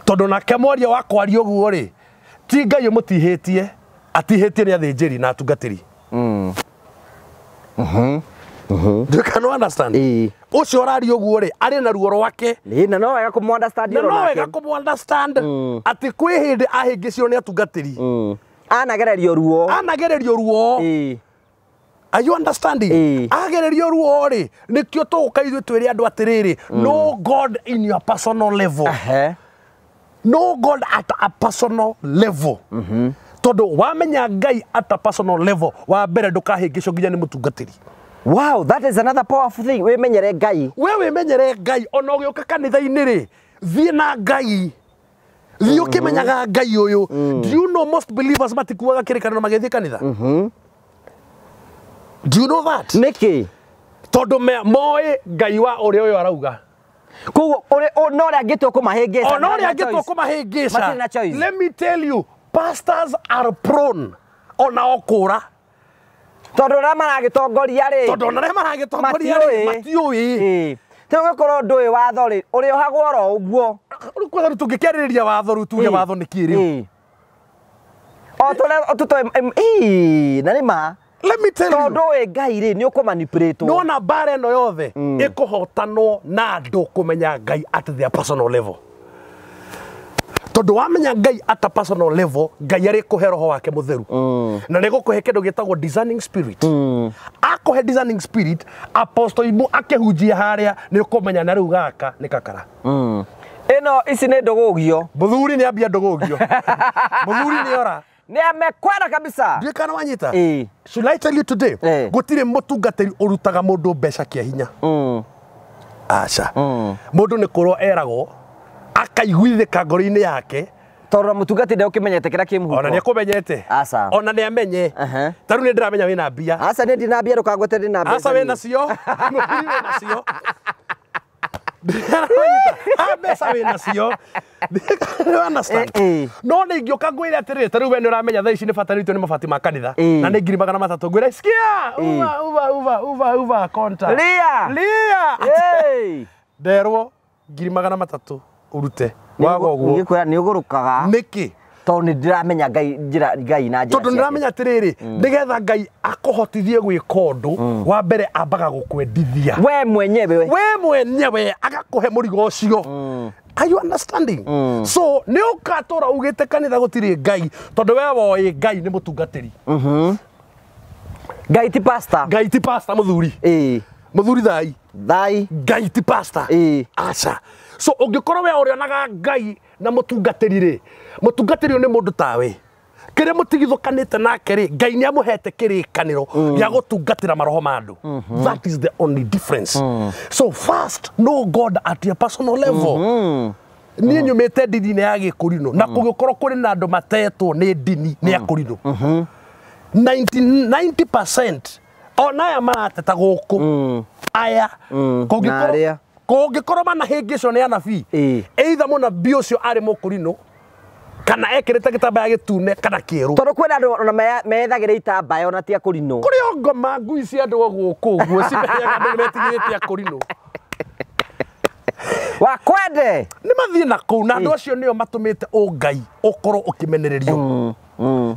S1: Tondũ nake mwaria wa kwaria ũguo rĩ, ti Ngai ũmũtihĩtie, atihĩtie nĩ athĩnjĩri na atungatĩri. Do you can understand?
S2: Ĩĩ.
S1: Ũcio ũraria ũguo rĩ, arĩ na ruo rwake.
S2: Ĩĩ, na no wega kũmũ understand
S1: Na
S2: oro
S1: no
S2: nake.
S1: wega kũmũ understand atĩ kwĩ hĩndĩ ahĩngĩcirwo nĩ atungatĩri.
S2: Anagererio ruo.
S1: Anagererio ruo.
S2: Ĩĩ.
S1: Are you understanding?
S2: Ĩĩ.
S1: Agererio ruo rĩ, nĩkĩo tũgũka ithuĩ twĩre andũ atĩrĩrĩ, no God in your personal level.
S2: Ehe.
S1: No God at a personal level. Tondũ wamenya Ngai at a personal level, wa mbere ndũkahĩngĩcwo nginya nĩ mũtungatĩri.
S2: Wow, that is another powerful thing. Wĩmenyere Ngai.
S1: We wĩmenyere Ngai ona ũgĩũka kanitha-inĩ rĩ, thiĩ na Ngai. Thiĩ ũkĩmenyaga Ngai ũyũ. Do you know most believers matikuaga kĩrĩkanĩro magĩthiĩ kanitha? Do you know that?
S2: Nĩkĩ?
S1: Tondũ moĩ Ngai wa ũrĩa ũyũ arauga.
S2: Koguo no ũrĩa angĩtua kũmahĩngĩca.
S1: Ona ũrĩa angĩtua kũmahĩngĩca.
S2: Matirĩ na choice.
S1: Let me tell you, pastors are prone ona o kũra.
S2: Tondũ arĩa maragĩtongoria rĩ.
S1: Tondũ ona arĩa maragĩtongoria rĩ, matiũĩ.
S2: Ĩĩ. Rĩu ũgĩkorwo ndũĩ watho rĩ, ũrĩohagwo oro ũguo.
S1: Rĩu kwanza rĩu tũngĩkĩarĩrĩria watho rĩu tuge watho nĩ kĩ rĩu?
S2: Ĩĩ. O tũrĩa tũtoĩ, ĩĩ, na nĩ ma.
S1: Let me tell you.
S2: Tondũ ũĩ Ngai rĩ, nĩ ũkũmanipulate.
S1: Nona mbara ĩno yothe ĩkũhotanwo na andũ kũmenya Ngai at their personal level. Tondũ wamenya Ngai at a personal level, Ngai arĩkũhe roho wake mũtheru. Na nĩgũkũhe kĩndũ gĩtagwo discerning spirit. Akũhe discerning spirit, apostle Imu akĩhunjia harĩa nĩ ũkũmenya na rĩu gaka nĩ kakara.
S2: Ĩno ici nĩ ndũgũgio.
S1: Mũthuri nĩ ambia ndũgũgio. Mũthuri nĩ ora.
S2: Nĩ amekwenda kabisa.
S1: Ndiũĩ kana wanyita?
S2: Ĩĩ.
S1: Should I tell you today?
S2: Ĩĩ.
S1: Gũtirĩ mũtungatĩri ũrutaga mũndũ mbeca kĩa hinya. Aca. Mũndũ nĩ kũrwo eragwo akaiguithĩka ngoro-inĩ yake.
S2: Tondũ mũtungatĩri ndegũkĩmenyete kĩrĩa kĩ mũhuko.
S1: Ona nĩ ekũmenyete.
S2: Aca.
S1: Ona nĩ amenye. Ta rĩu nĩ ndĩramenya wĩna mbia.
S2: Aca niĩ ndina mbia ndũkangwete ndina mbeca.
S1: Aca wĩna cio. Mũthuri wĩna cio. Ah, mbeca wĩna cio. You understand? No nĩ ingĩũka ngwĩre atĩrĩrĩ, ta rĩu we nĩ ũramenya thaa ici nĩ batarĩtio nĩ mabati ma kanitha. Na nĩ 300,000 ngwĩre, sikia, uva uva uva uva uva konta.
S2: Lia.
S1: Lia.
S2: Hey.
S1: Nderwo 300,000 ũrute. Waga ũguo.
S2: Ngĩkwĩra nĩ ũgũrũkaga.
S1: Nĩkĩ?
S2: Tondũ nĩ ndĩramenya Ngai njĩra Ngai na njĩra.
S1: Tondũ nĩndĩramenya atĩrĩrĩ, nĩgetha Ngai akũhotithie gwĩka ũndũ, wa mbere ambaga gũkwendithia.
S2: We mwenyewe.
S1: We mwenyewe agakũhe mũrigo ũcio. Are you understanding? So nĩ ũgatũra ugĩte kanitha gũtirĩ Ngai, tondũ we woĩ Ngai nĩ mũtungatĩri.
S2: Ngai ti pastor.
S1: Ngai ti pastor mũthuri.
S2: Ĩĩ.
S1: Mũthuri thai.
S2: Thai.
S1: Ngai ti pastor.
S2: Ĩĩ.
S1: Aca. So ũngĩkorwo we ũrĩonaga Ngai na mũtungatĩri rĩ, mũtungatĩri ũyũ nĩ mũndũ tawe. Kĩrĩa mũtigithũkanĩte nake rĩ, Ngai nĩ amũhete kĩrĩkanĩro gĩa gũtungatĩra maroho ma andũ. That is the only difference. So first, know God at your personal level. Niĩ nyumĩte ndini-inĩ ya Gĩkũrinũ, na kũngĩkorwo kũrĩ na andũ matetwo nĩ ndini nĩ Akũrinũ. 90% ona aya marateta gũkũ aya kũngĩkorwo manahĩngĩcwo nĩ anabii, either mũnabii ũcio arĩ mũkũrinũ kana ekĩrĩte gĩtambaya gĩtune kana kĩerũ.
S2: Tondũ kwĩna andũ ona methagĩra itambaya ona ti Akũrinũ.
S1: Kũrĩ o ngoma ngui cia andũ gũkũ ũguo cimeaga andũ nĩmetigĩrĩte Akũrinũ.
S2: Wakwende.
S1: Nĩ mathiĩ na kũu na andũ acio nĩo matũmĩte ũngai ũkorwo ũkĩmenererio.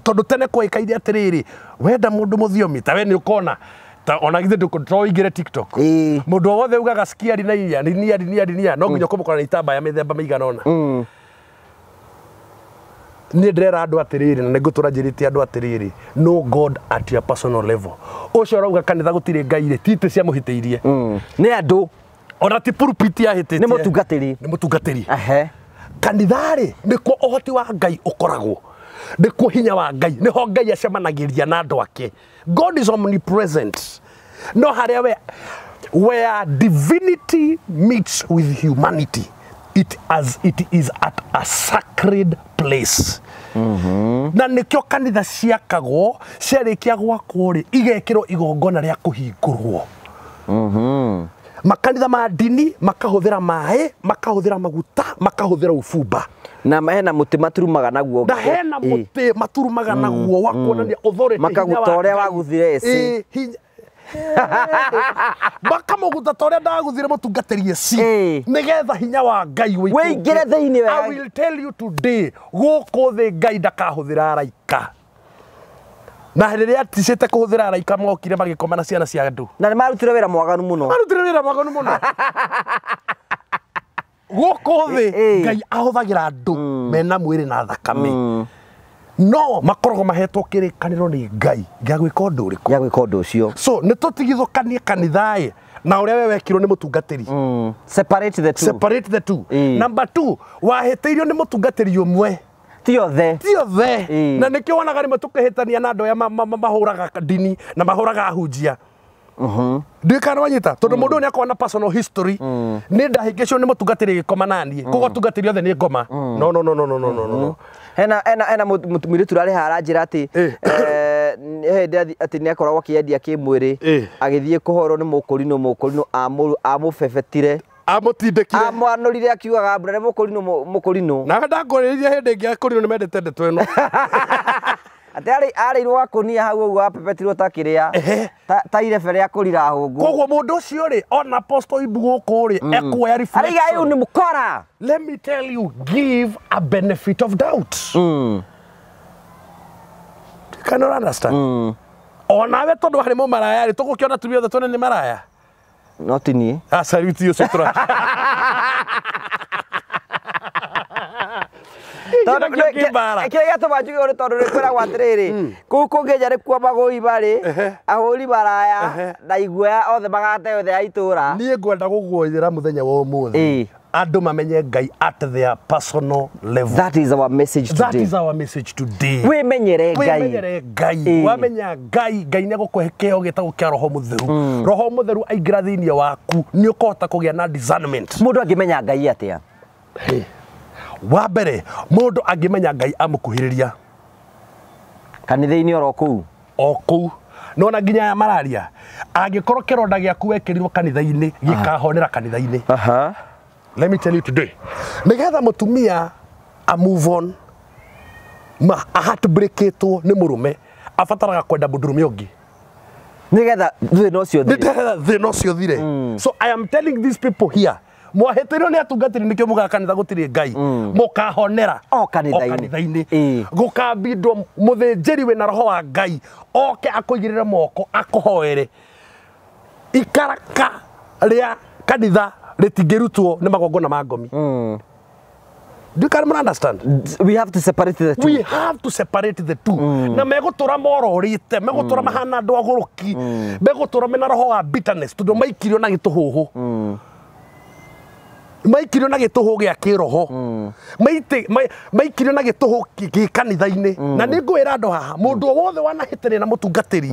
S1: Tondũ tene kwaikaire atĩrĩrĩ, wenda mũndũ mũthiomi ta we nĩ ũkona ta ona githĩ ndũingĩre TikTok. Mũndũ o wothe ugaga sikia rinia rinia rinia rinia no nginya ũkũmũkora na itambaya mĩthemba mĩigana ũna. Niĩ ndĩrera andũ atĩrĩrĩ na nĩngũtũra njĩrĩte andũ atĩrĩrĩ, no God at your personal level. Ũcio ũrauga kanitha gũtirĩ Ngai rĩ, ti itĩ ciamũhĩtĩirie.
S2: Nĩ andũ.
S1: Ona ti pulpit yahĩtĩtie.
S2: Nĩ mũtungatĩri.
S1: Nĩ mũtungatĩri. Kanitha rĩ, nĩkuo ũhoti wa Ngai ũkoragwo. Nĩkuo hinya wa Ngai, nĩho Ngai acemanagĩria na andũ ake. God is omnipresent. No harĩa we, where divinity meets with humanity, it as it is at a sacred place. Na nĩkĩo kanitha ciakagwo, ciarĩkia gwakwo rĩ, igekĩrwo igongona rĩa kũhingũrwo. Makanitha ma ndini makahũthĩra maĩ, makahũthĩra maguta, makahũthĩra ubumba.
S2: Na hena mũtĩ maturumaga naguo.
S1: Na hena mũtĩ maturumaga naguo wa kuonania authority.
S2: Makaguta ũrĩa waguthire eci.
S1: Makamũguta ta ũrĩa ndaguthire mũtungatĩri eci, nĩgetha hinya wa Ngai
S2: wĩingĩre thĩinĩ wa.
S1: I will tell you today, gũkũ thĩ Ngai ndakahũthĩra araika. Na rĩrĩa aticĩte kũhũthĩra araika mokire magĩkoma na ciana cia andũ.
S2: Na nĩ marutire wĩra mwaganu mũno.
S1: Marutire wĩra mwaganu mũno. Gũkũ thĩ Ngai ahũthagĩra andũ mena mwĩrĩ na thakame. No makoragwo mahetwo kĩrĩkanĩro nĩ Ngai gĩa gwĩka ũndũ ũrĩkũ?
S2: Gĩa gwĩka ũndũ ũcio.
S1: So nĩ tũtigithũkanie kanitha-ĩ na ũrĩa we wekirwo nĩ mũtungatĩri.
S2: Separate the two.
S1: Separate the two. Number two, wahĩtĩirio nĩ mũtungatĩri ũmwe.
S2: Ti othe.
S1: Ti othe. Na nĩkĩo wonaga rĩmwe tũkĩhĩtania na andũ aya mahũraga ndini na mahũraga ahunjia. Ndiũĩ kana wanyita, tondũ mũndũ ũyũ nĩakoragwo na personal history. Nĩ ndahĩngĩcwo nĩ mũtungatĩri gĩkoma naniĩ, koguo atungatĩri othe nĩ ngoma. No no no no no no no no.
S2: Hena hena hena mũirĩtu ũrarĩ haha aranjĩra atĩ hĩndĩ atĩ nĩakoragwo akĩendia kĩmwĩrĩ, agĩthiĩ kũhorwo nĩ mũkũrinũ, mũkũrinũ amũbebetire,
S1: amũtindĩkire,
S2: amwanũrire akiugaga mbura nĩ mũkũrinũ, mũkũrinũ.
S1: Nawe ndakũrĩrĩria hĩndĩ ĩngĩ akũrinũ nĩ mendete ndeto ĩno.
S2: Atĩ arĩirwo gakũnia hau ũguo apepetirwo ta kĩrĩa ta irebe rĩa kũrira hũngũ.
S1: Koguo mũndũ ũcio rĩ, ona Apostle Ibu gũkũ rĩ, ekuoya reflection.
S2: Araiga ũyũ nĩ mũkora.
S1: Let me tell you, give a benefit of doubt. You cannot understand. Onawe tondũ harĩ mũmaraya rĩ, tũgũkĩona atumia othe tuone nĩ maraya.
S2: No ti niĩ.
S1: Aca rĩu ti ũcio tũra.
S2: Kĩrĩa gĩatũma njuge ũũ nĩ tondũ nĩ kwĩragwo atĩrĩrĩ, kũu kũngĩnja nĩkuo magũi marĩ, ahũri maraya na iguoya othe magateo thĩ ya itũũra.
S1: Niĩ ngwenda gũguoyĩra mũthenya wa ũmũthĩ, andũ mamenye Ngai at their personal level.
S2: That is our message today.
S1: That is our message today.
S2: Wĩmenyere Ngai.
S1: Wĩmenyere Ngai. Wamenya Ngai, Ngai nĩ egũkũhe kĩheo gĩtagwo kĩa Roho Mũtheru. Roho Mũtheru aingĩra thĩinĩ waku, nĩ ũkũhota kũgĩa na discernment.
S2: Mũndũ angĩmenya Ngai atĩa?
S1: Wa mbere, mũndũ angĩmenya Ngai amũkuhĩrĩria
S2: kanitha-inĩ oro kũu,
S1: o kũu. Nona nginya aya mararia, angĩkorwo kĩronda gĩaku wekĩrirwo kanitha-inĩ gĩkahonera kanitha-inĩ. Let me tell you today, nĩgetha mũtumia a move on, ma a heartbreakĩtwo nĩ mũrũme, abataraga kwenda mũndũrũme ũngĩ
S2: nĩgetha thĩna ũcio ũthire.
S1: Nĩgetha thĩna ũcio ũthire. So I am telling these people here, mwahĩtĩirio nĩ atungatĩri nĩkĩo mugaga kanitha gũtirĩ Ngai, mũkahonera
S2: o kanitha-inĩ.
S1: Gũkambindwo mũthĩnjĩri wĩna roho wa Ngai oke akũigĩrĩre moko akũhoere. Ikaraka rĩa kanitha rĩtingĩrutwo nĩ magongona ma ngomi. Do you can understand?
S2: We have to separate the two.
S1: We have to separate the two. Na megũtũra mororĩte, megũtũra mahana andũ agũrũki, megũtũra mena roho wa bitterness tondũ maikirio na gĩtũhũhũ. Maikirio na gĩtũhũ gĩa kĩroho. Maikirio na gĩtũhũ gĩ kanitha-inĩ. Na nĩ ngwĩra andũ haha, mũndũ o wothe wanahĩtania na mũtungatĩri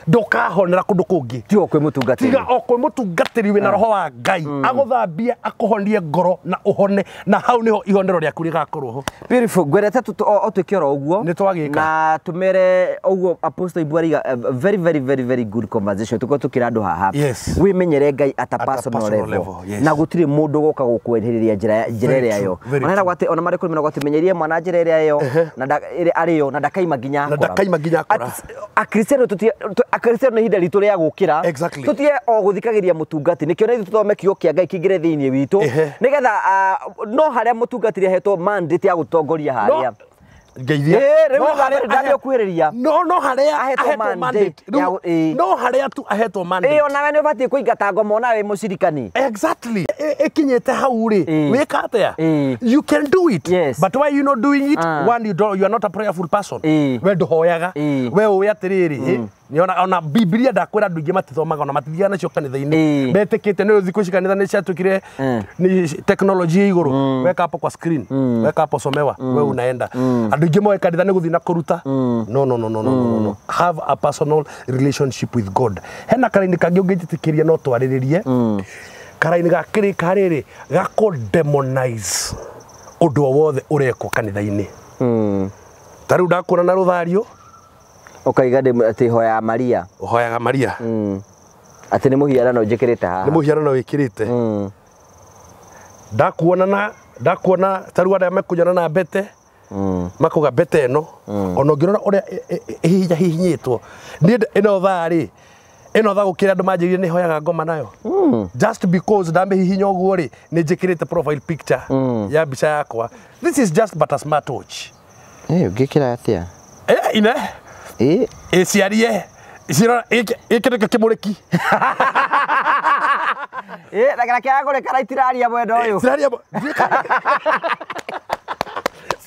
S1: ndũkahonera kũndũ kũngĩ.
S2: Tiga o kwĩ mũtungatĩri.
S1: Tiga o kwĩ mũtungatĩri wĩna roho wa Ngai. Agũthambie, akũhonie ngoro na ũhone, na hau nĩho ihonero rĩaku rĩgakorwo ho.
S2: Beautiful. Ngwendete o twĩke oro ũguo.
S1: Nĩ twagĩka.
S2: Na tũmere ũguo Apostle Ibu araiga, very very very very good conversation. Tũkorwo tũkĩra andũ haha. Wĩmenyere Ngai at a personal level. Na gũtirĩ mũndũ ũgoka gũkwehereria njĩra ĩrĩa yo. Ona gwate ona marĩ kũrĩ gwate menyerie mwana njĩra ĩrĩa yo na arĩ yo na ndakaima nginya akora.
S1: Na ndakaima nginya akora.
S2: Akristiano tutie Akristiano nĩ ihinda ritũ rĩa gũkĩra. Tutie o gũthikagĩria mũtungati nĩkĩo na ithuĩ tũthome kiugo kĩa Ngai kĩingĩre thĩinĩ witũ nĩgetha no harĩa mũtungatĩri ahetwo mandate ya gũtongoria harĩa.
S1: Ngeithia. No no harĩa ahetwo mandate. No harĩa tu ahetwo mandate.
S2: Onawe nĩ ũbatiĩ kũingata ngoma onawe mũcirikani.
S1: Exactly. Ĩkinyĩte hau rĩ, wĩka atĩa? You can do it. But why you not doing it? One, you don't, you are not a prayerful person. We ndũhoyaga. We ũĩ atĩrĩrĩ, Nĩona ona Biblia ndakwĩra andũ aingĩ matithomaga ona matithiaga nacio kanitha-inĩ. Metĩkĩte nĩ thikũ ici kanitha nĩ ciatuĩkire nĩ teknolojia ya igũrũ. Weka hapo kwa screen, weka hapo somewa, we unaenda. Andũ aingĩ moĩ kanitha nĩ gũthiĩ na kũruta. No, no, no, no, no, no, no. Have a personal relationship with God. Hena karaini kangĩ ũngĩnjĩtĩkĩria no twarĩrĩrie. Karaini ga kĩrĩ karĩrĩ gako demonize ũndũ o wothe ũrekwo kanitha-inĩ. Ta rĩu ndakuona na rũthario
S2: Ũkaiga atĩ hoya Maria.
S1: Ũhoyaga Maria.
S2: Atĩ nĩ mũhianano njĩkĩrĩte haha.
S1: Nĩ mũhianano wĩkĩrĩte. Ndakuona na ndakuona ta rĩu arĩa mekũnyona na mbete makuga mbete ĩno ona ũngĩrora ũrĩa ĩhihinya hihinyĩtwo niĩ ĩno thaa rĩ ĩno thaa gũkĩra andũ manjĩrire nĩ hoyaga ngoma nayo just because ndamĩhihinya ũguo rĩ nĩ njĩkĩrĩte profile picture ya mbica yakwa. This is just but a smartwatch.
S2: Ũngĩkĩra atĩa?
S1: Ine ĩciarie cirora gĩkĩ nĩkĩo kĩmũrĩki.
S2: Na kĩrĩa kĩragũrĩka itiraria mwena ũyũ.
S1: Itiraria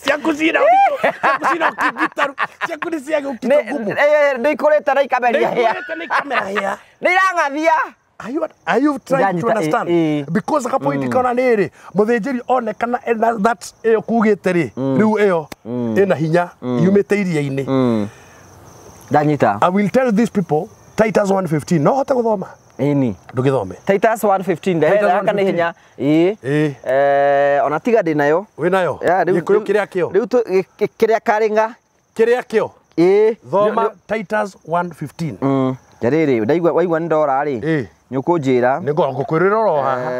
S1: ciaku cina ũritũ, ciaku cina ũkingitaru, ciaku nĩ cia gũkita ngumu.
S2: Nĩ ikũrĩte na ikameria hĩa.
S1: Nĩ ikũrĩte na ikamera hĩa.
S2: Nĩ irang'athia.
S1: Are you trying to understand? Because akapoint kaona nĩ rĩ mũthĩnjĩri onekana that ĩyo kugĩte rĩ rĩu ĩyo ĩna hinya yumĩte iria-inĩ.
S2: Ndanyita.
S1: I will tell these people Titus 1:15 no hote gũthoma.
S2: Ĩni.
S1: Ndũgĩthome.
S2: Titus 1:15 ndehera kana ihenya. Ĩĩ. Ona tiga ndĩ nayo.
S1: Wĩ nayo? Gĩkũyũ kĩrĩa kĩo.
S2: Rĩu kĩrĩa karĩng'a.
S1: Kĩrĩa kĩo.
S2: Ĩĩ.
S1: Thoma Titus 1:15.
S2: Njarĩrĩ ndaigua waigua nĩ ndora rĩ. Nĩ ũkũnjĩra.
S1: Nĩ ngũkwĩrĩra oro haha.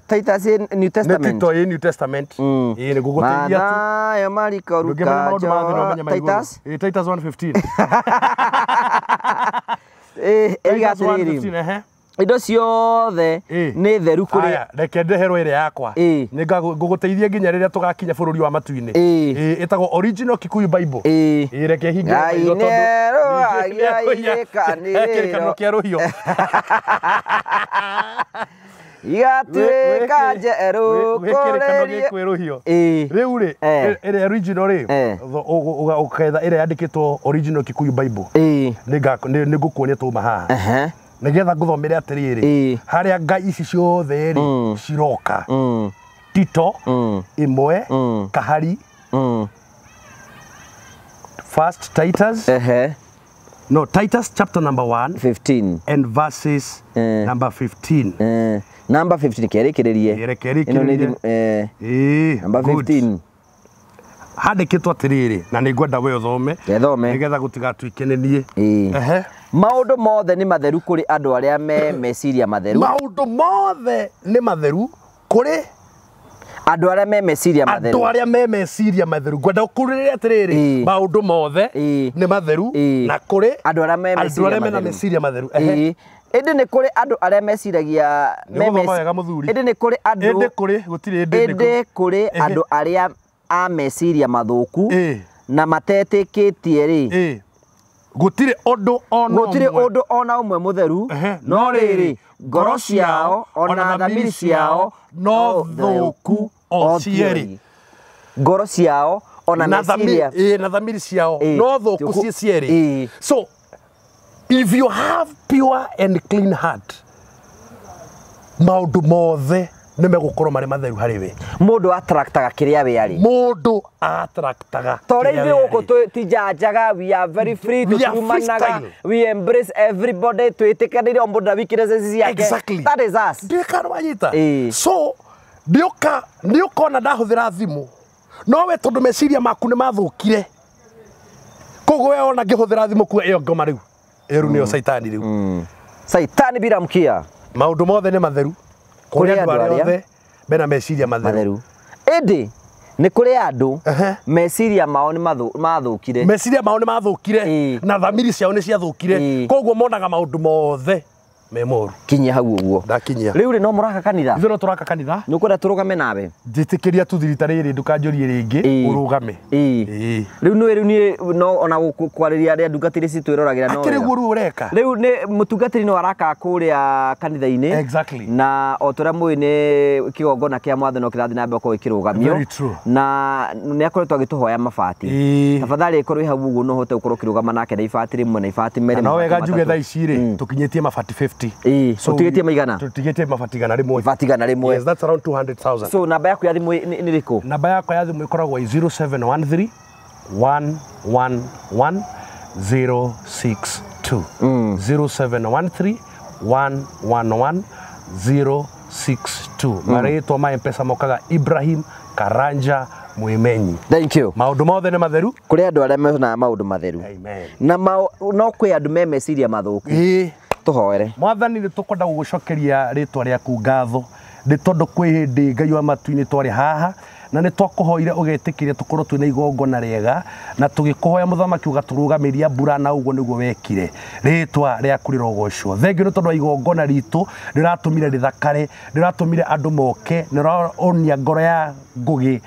S2: Titus New Testament.
S1: Nĩ Tito ĩ New Testament. Ĩĩ nĩ ngũgũteithia tu.
S2: Mathayo, Mariko, Luka, Johana, Titus.
S1: Ĩĩ Titus 1:15.
S2: Ĩiga atĩrĩrĩ. Indo ciothe nĩ theru kũrĩ.
S1: Aya, reke ndeherwo ĩrĩa yakwa. Nĩ ngũgũteithia nginya rĩrĩa tũgakinya bũrũri wa matu-inĩ. Ĩtagwo Original Kikuyu Bible. Ĩĩ reke hingĩre maitho tondũ kĩrĩkanĩro kĩa rũhiũ.
S2: Igatuĩka njerũ
S1: kũrĩ rũhiũ. Rĩu rĩ ĩrĩa original rĩ ũketha ĩrĩa yandĩkĩtwo Original Kikuyu Bible. Nĩ ngũkuonia tũma haha. Nĩgetha ngũthomere atĩrĩrĩ harĩa ngai ici ciothe rĩ ciroka. Tito ĩmwe kahari First Titus. No, Titus chapter number 1
S2: 15
S1: and verses number 15.
S2: Number 15 kĩrĩkĩrĩrie.
S1: Kĩrĩkĩrĩrie.
S2: Number 15.
S1: Handĩkĩtwo atĩrĩrĩ na nĩ ngwenda we ũthome nĩgetha gũtigatuĩke nĩ niĩ.
S2: Maũndũ mothe nĩ matheru kũrĩ andũ arĩa me meciria matheru.
S1: Maũndũ mothe nĩ matheru kũrĩ
S2: andũ arĩa me meciria matheru.
S1: Andũ arĩa me meciria matheru. Ngwenda ũkurĩrĩre atĩrĩrĩ maũndũ mothe nĩ matheru na kũrĩ
S2: andũ arĩa me
S1: meciria matheru.
S2: Ĩndĩ nĩ kũrĩ andũ arĩa meciragia
S1: ĩndĩ
S2: nĩ kũrĩ andũ
S1: ĩndĩ kũrĩ gũtirĩ
S2: ĩndĩ kũrĩ andũ arĩa a meciria mathũku na matetĩkĩtie rĩ
S1: gũtirĩ ũndũ ona
S2: gũtirĩ ũndũ ona ũmwe mũtheru no rĩrĩ ngoro ciao ona thamiri ciao
S1: no thũku o cierĩ.
S2: Ngoro ciao ona meciria
S1: na thamiri ciao no thũku ciĩ cierĩ. So if you have pure and clean heart maũndũ mothe nĩ megũkorwo marĩ matheru harĩ we.
S2: Mũndũ attractaga kĩrĩa we arĩ.
S1: Mũndũ attractaga.
S2: Tondũ ithuĩ gũkũ tũtijanjaga, we are very free, tũtirumanaga, we embrace everybody, twĩtĩkanĩire o mũndũ na weaknesses ciake.
S1: Exactly.
S2: That is us.
S1: Ndiũĩ kana wanyita. So nĩ ũkona ndahũthĩra thimũ no we tondũ meciria maku nĩ mathũkire koguo we ona ngĩhũthĩra thimũ kuga ĩyo ngoma rĩu ĩyo rĩu nĩyo caitani rĩu.
S2: Caitani bila mkia.
S1: Maũndũ mothe nĩ matheru kũrĩ andũ arĩa othe mena meciria matheru.
S2: Ĩndĩ nĩ kũrĩ andũ meciria mao nĩ mathũkire.
S1: Meciria mao nĩ mathũkire na thamiri ciao nĩ ciathũkire koguo monaga maũndũ mothe Me moru.
S2: Kinyia hau ũguo.
S1: Ndakinyia.
S2: Rĩu rĩ no mũraka kanitha.
S1: Ithuĩ no tũraka kanitha.
S2: Nĩ ũkwenda tũrũgame nawe?
S1: Njĩtĩkĩria tu rita rĩrĩ ndũkanjũrie rĩngĩ ũrũgame.
S2: Ĩĩ. Rĩu nĩ rĩu niĩ no ona kwarĩria arĩa ndungatĩri citwĩroragĩra no.
S1: Akĩrĩ guo rĩu ũreka.
S2: Rĩu nĩ mũtungatĩri no araka kũrĩa kanitha-inĩ.
S1: Exactly.
S2: Na o ta ũrĩa mũĩ nĩ kĩgongona kĩa mwathani no kĩrathiĩ na mbere gũkorwo gĩkĩrũgamio.
S1: Very true.
S2: Na nĩ akoretwo agĩtũhoya mabati. Tafadhali ĩkorwo ĩ hau ũguo no ũhote gũkorwo ũkĩrũgama nake na ibati rĩmwe na ibati merĩ.
S1: No wega njuge thaa ici rĩ tũkinyĩtie mabati 50.
S2: Ĩĩ, ũtigĩtie maigana?
S1: Tũtigĩtie mabati 100.
S2: Ibati 100.
S1: Yes, that's around 200,000.
S2: So namba yaku ya thimũ nĩ ĩrĩkũ?
S1: Namba yakwa ya thimũ ĩkoragwo ĩ 0713 111 062. 0713 111 062. Marĩtwa ma M-Pesa mokaga Ibrahim Karanja Mwimenyi.
S2: Thank you.
S1: Maũndũ mothe nĩ matheru.
S2: Kũrĩ andũ arĩa mena maũndũ matheru.
S1: Amen.
S2: Na no kwĩ andũ me meciria mathũku.
S1: Ĩĩ.
S2: Tũhoere.
S1: Mwathani nĩ tũkwenda gũgũcokeria rĩtwa rĩaku ngatho nĩ tondũ kwĩ hĩndĩ Ngai wa matu-inĩ twarĩ haha na nĩ twakũhoire ũgetĩkĩria tũkorwo twĩna igongona rĩega na tũgĩkũhoya mũthamaki ũgatũrũgamĩria mbura na ũguo nĩguo wekire. Rĩtwa rĩaku rĩrogocwo. Thengiũ nĩ tondũ wa igongona ritũ rĩratũmire rĩthakare, rĩratũmire andũ moke, nĩ ũronia ngoro ya Ngũgĩ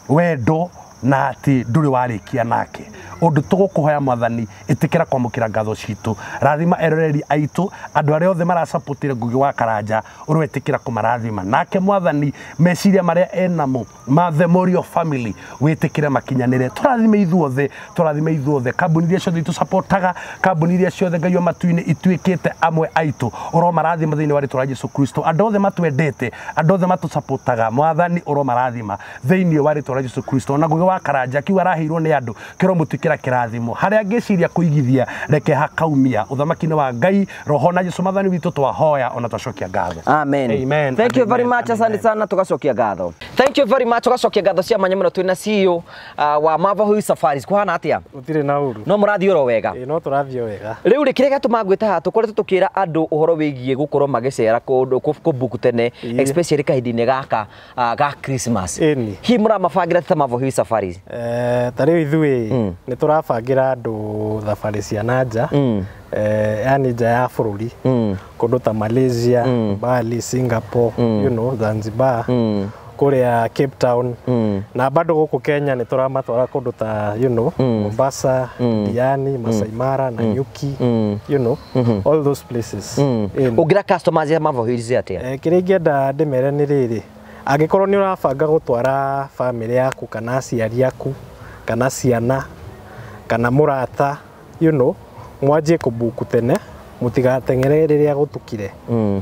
S1: wendo na atĩ ndũrĩ warĩkia nake. Ũndũ tũgũkũhoya mwathani ĩtĩkĩra kwamũkĩra ngatho citũ. Rathima eroreri aitũ, andũ arĩa othe marasapotire Ngũgĩ wa Karanja, ũroetĩkĩra kũmarathima. Nake mwathani meciria marĩa enamo ma The Morio family wĩtĩkĩre makinyanĩre. Tũrathime ithuothe, tũrathime ithuothe. Kambuni iria ciothe itũsapotaga, kambuni iria ciothe Ngai wa matu-inĩ ituĩkĩte amwe aitũ, ũromarathima thĩinĩ wa rĩtwa rĩa Jesu Kristo. Andũ othe matwendete, andũ othe matũsapotaga, mwathani ũromarathima thĩinĩ wa rĩtwa rĩa Jesu Kristo. Na Ngũgĩ wa Karanja kiu araheirwo nĩ andũ kĩromũtuĩkĩra kĩrathimo. Harĩa angĩciria kũigithia reke hakaumia. Ũthamaki-inĩ wa Ngai, roho na Jesu mwathani witũ twahoya ona twacokia ngatho.
S2: Amen.
S1: Amen.
S2: Thank you very much. Asante sana, tugacokia ngatho. Thank you very much, tugacokia ngatho cia mwanya mũno twĩna CEO wa Marvel Hill Safaris. Kũhana atĩa?
S3: Gũtirĩ na ũru.
S2: No mũrathiĩ oro wega?
S3: Ĩĩ, no tũrathiĩ wega.
S2: Rĩu rĩ kĩrĩa gĩatũma ngwĩte haha tũkoretwo tũkĩra andũ ũhoro wĩgiĩ gũkorwo magĩcera kũndũ kũbuku tene, especially kahinda-inĩ gaka ga Christmas.
S3: Ĩni.
S2: Hihi mũramabangĩra ta Marvel Hill Safaris?
S3: Ta rĩu ithuĩ nĩ tũrabangĩra andũ thabarĩ cia na nja, yani nja ya bũrũri, kũndũ ta Malaysia, Bali, Singapore, you know, Zanzibar, kũrĩa Cape Town, na bado gũkũ Kenya nĩ tũramatwara kũndũ ta, you know, Mombasa, Diani, Masai Mara, Nanyuki, you know, all those places.
S2: Ũngĩra customers ya Marvel Hills atĩa?
S3: Kĩrĩa ingĩenda ndĩmere nĩ rĩrĩ, angĩkorwo nĩ ũrabanga gũtwara bamĩrĩ yaku kana aciari aku kana ciana kana mũrata, you know, mwanjie kũbuku tene, mũtigateng'ere rĩrĩa gũtukire.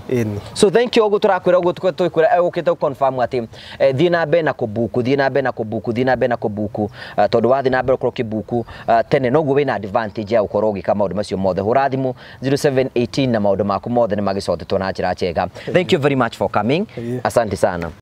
S3: Ĩni.
S2: So thank you ũguo tũrakwĩra ũguo tũkwĩra ũkĩte confirm atĩ thiĩ na mbere na kũbuku, thiĩ na mbere na kũbuku, thiĩ na mbere na kũbuku, tondũ wathiĩ na mbere ũkorwo ũkĩbuku tene noguo wĩna advantage ya gũkorwo ũgĩka maũndũ macio mothe. Hũra thimũ 0718 na maũndũ maku mothe nĩ magĩcotetwo na njĩra njega. Thank you very much for coming. Asante sana.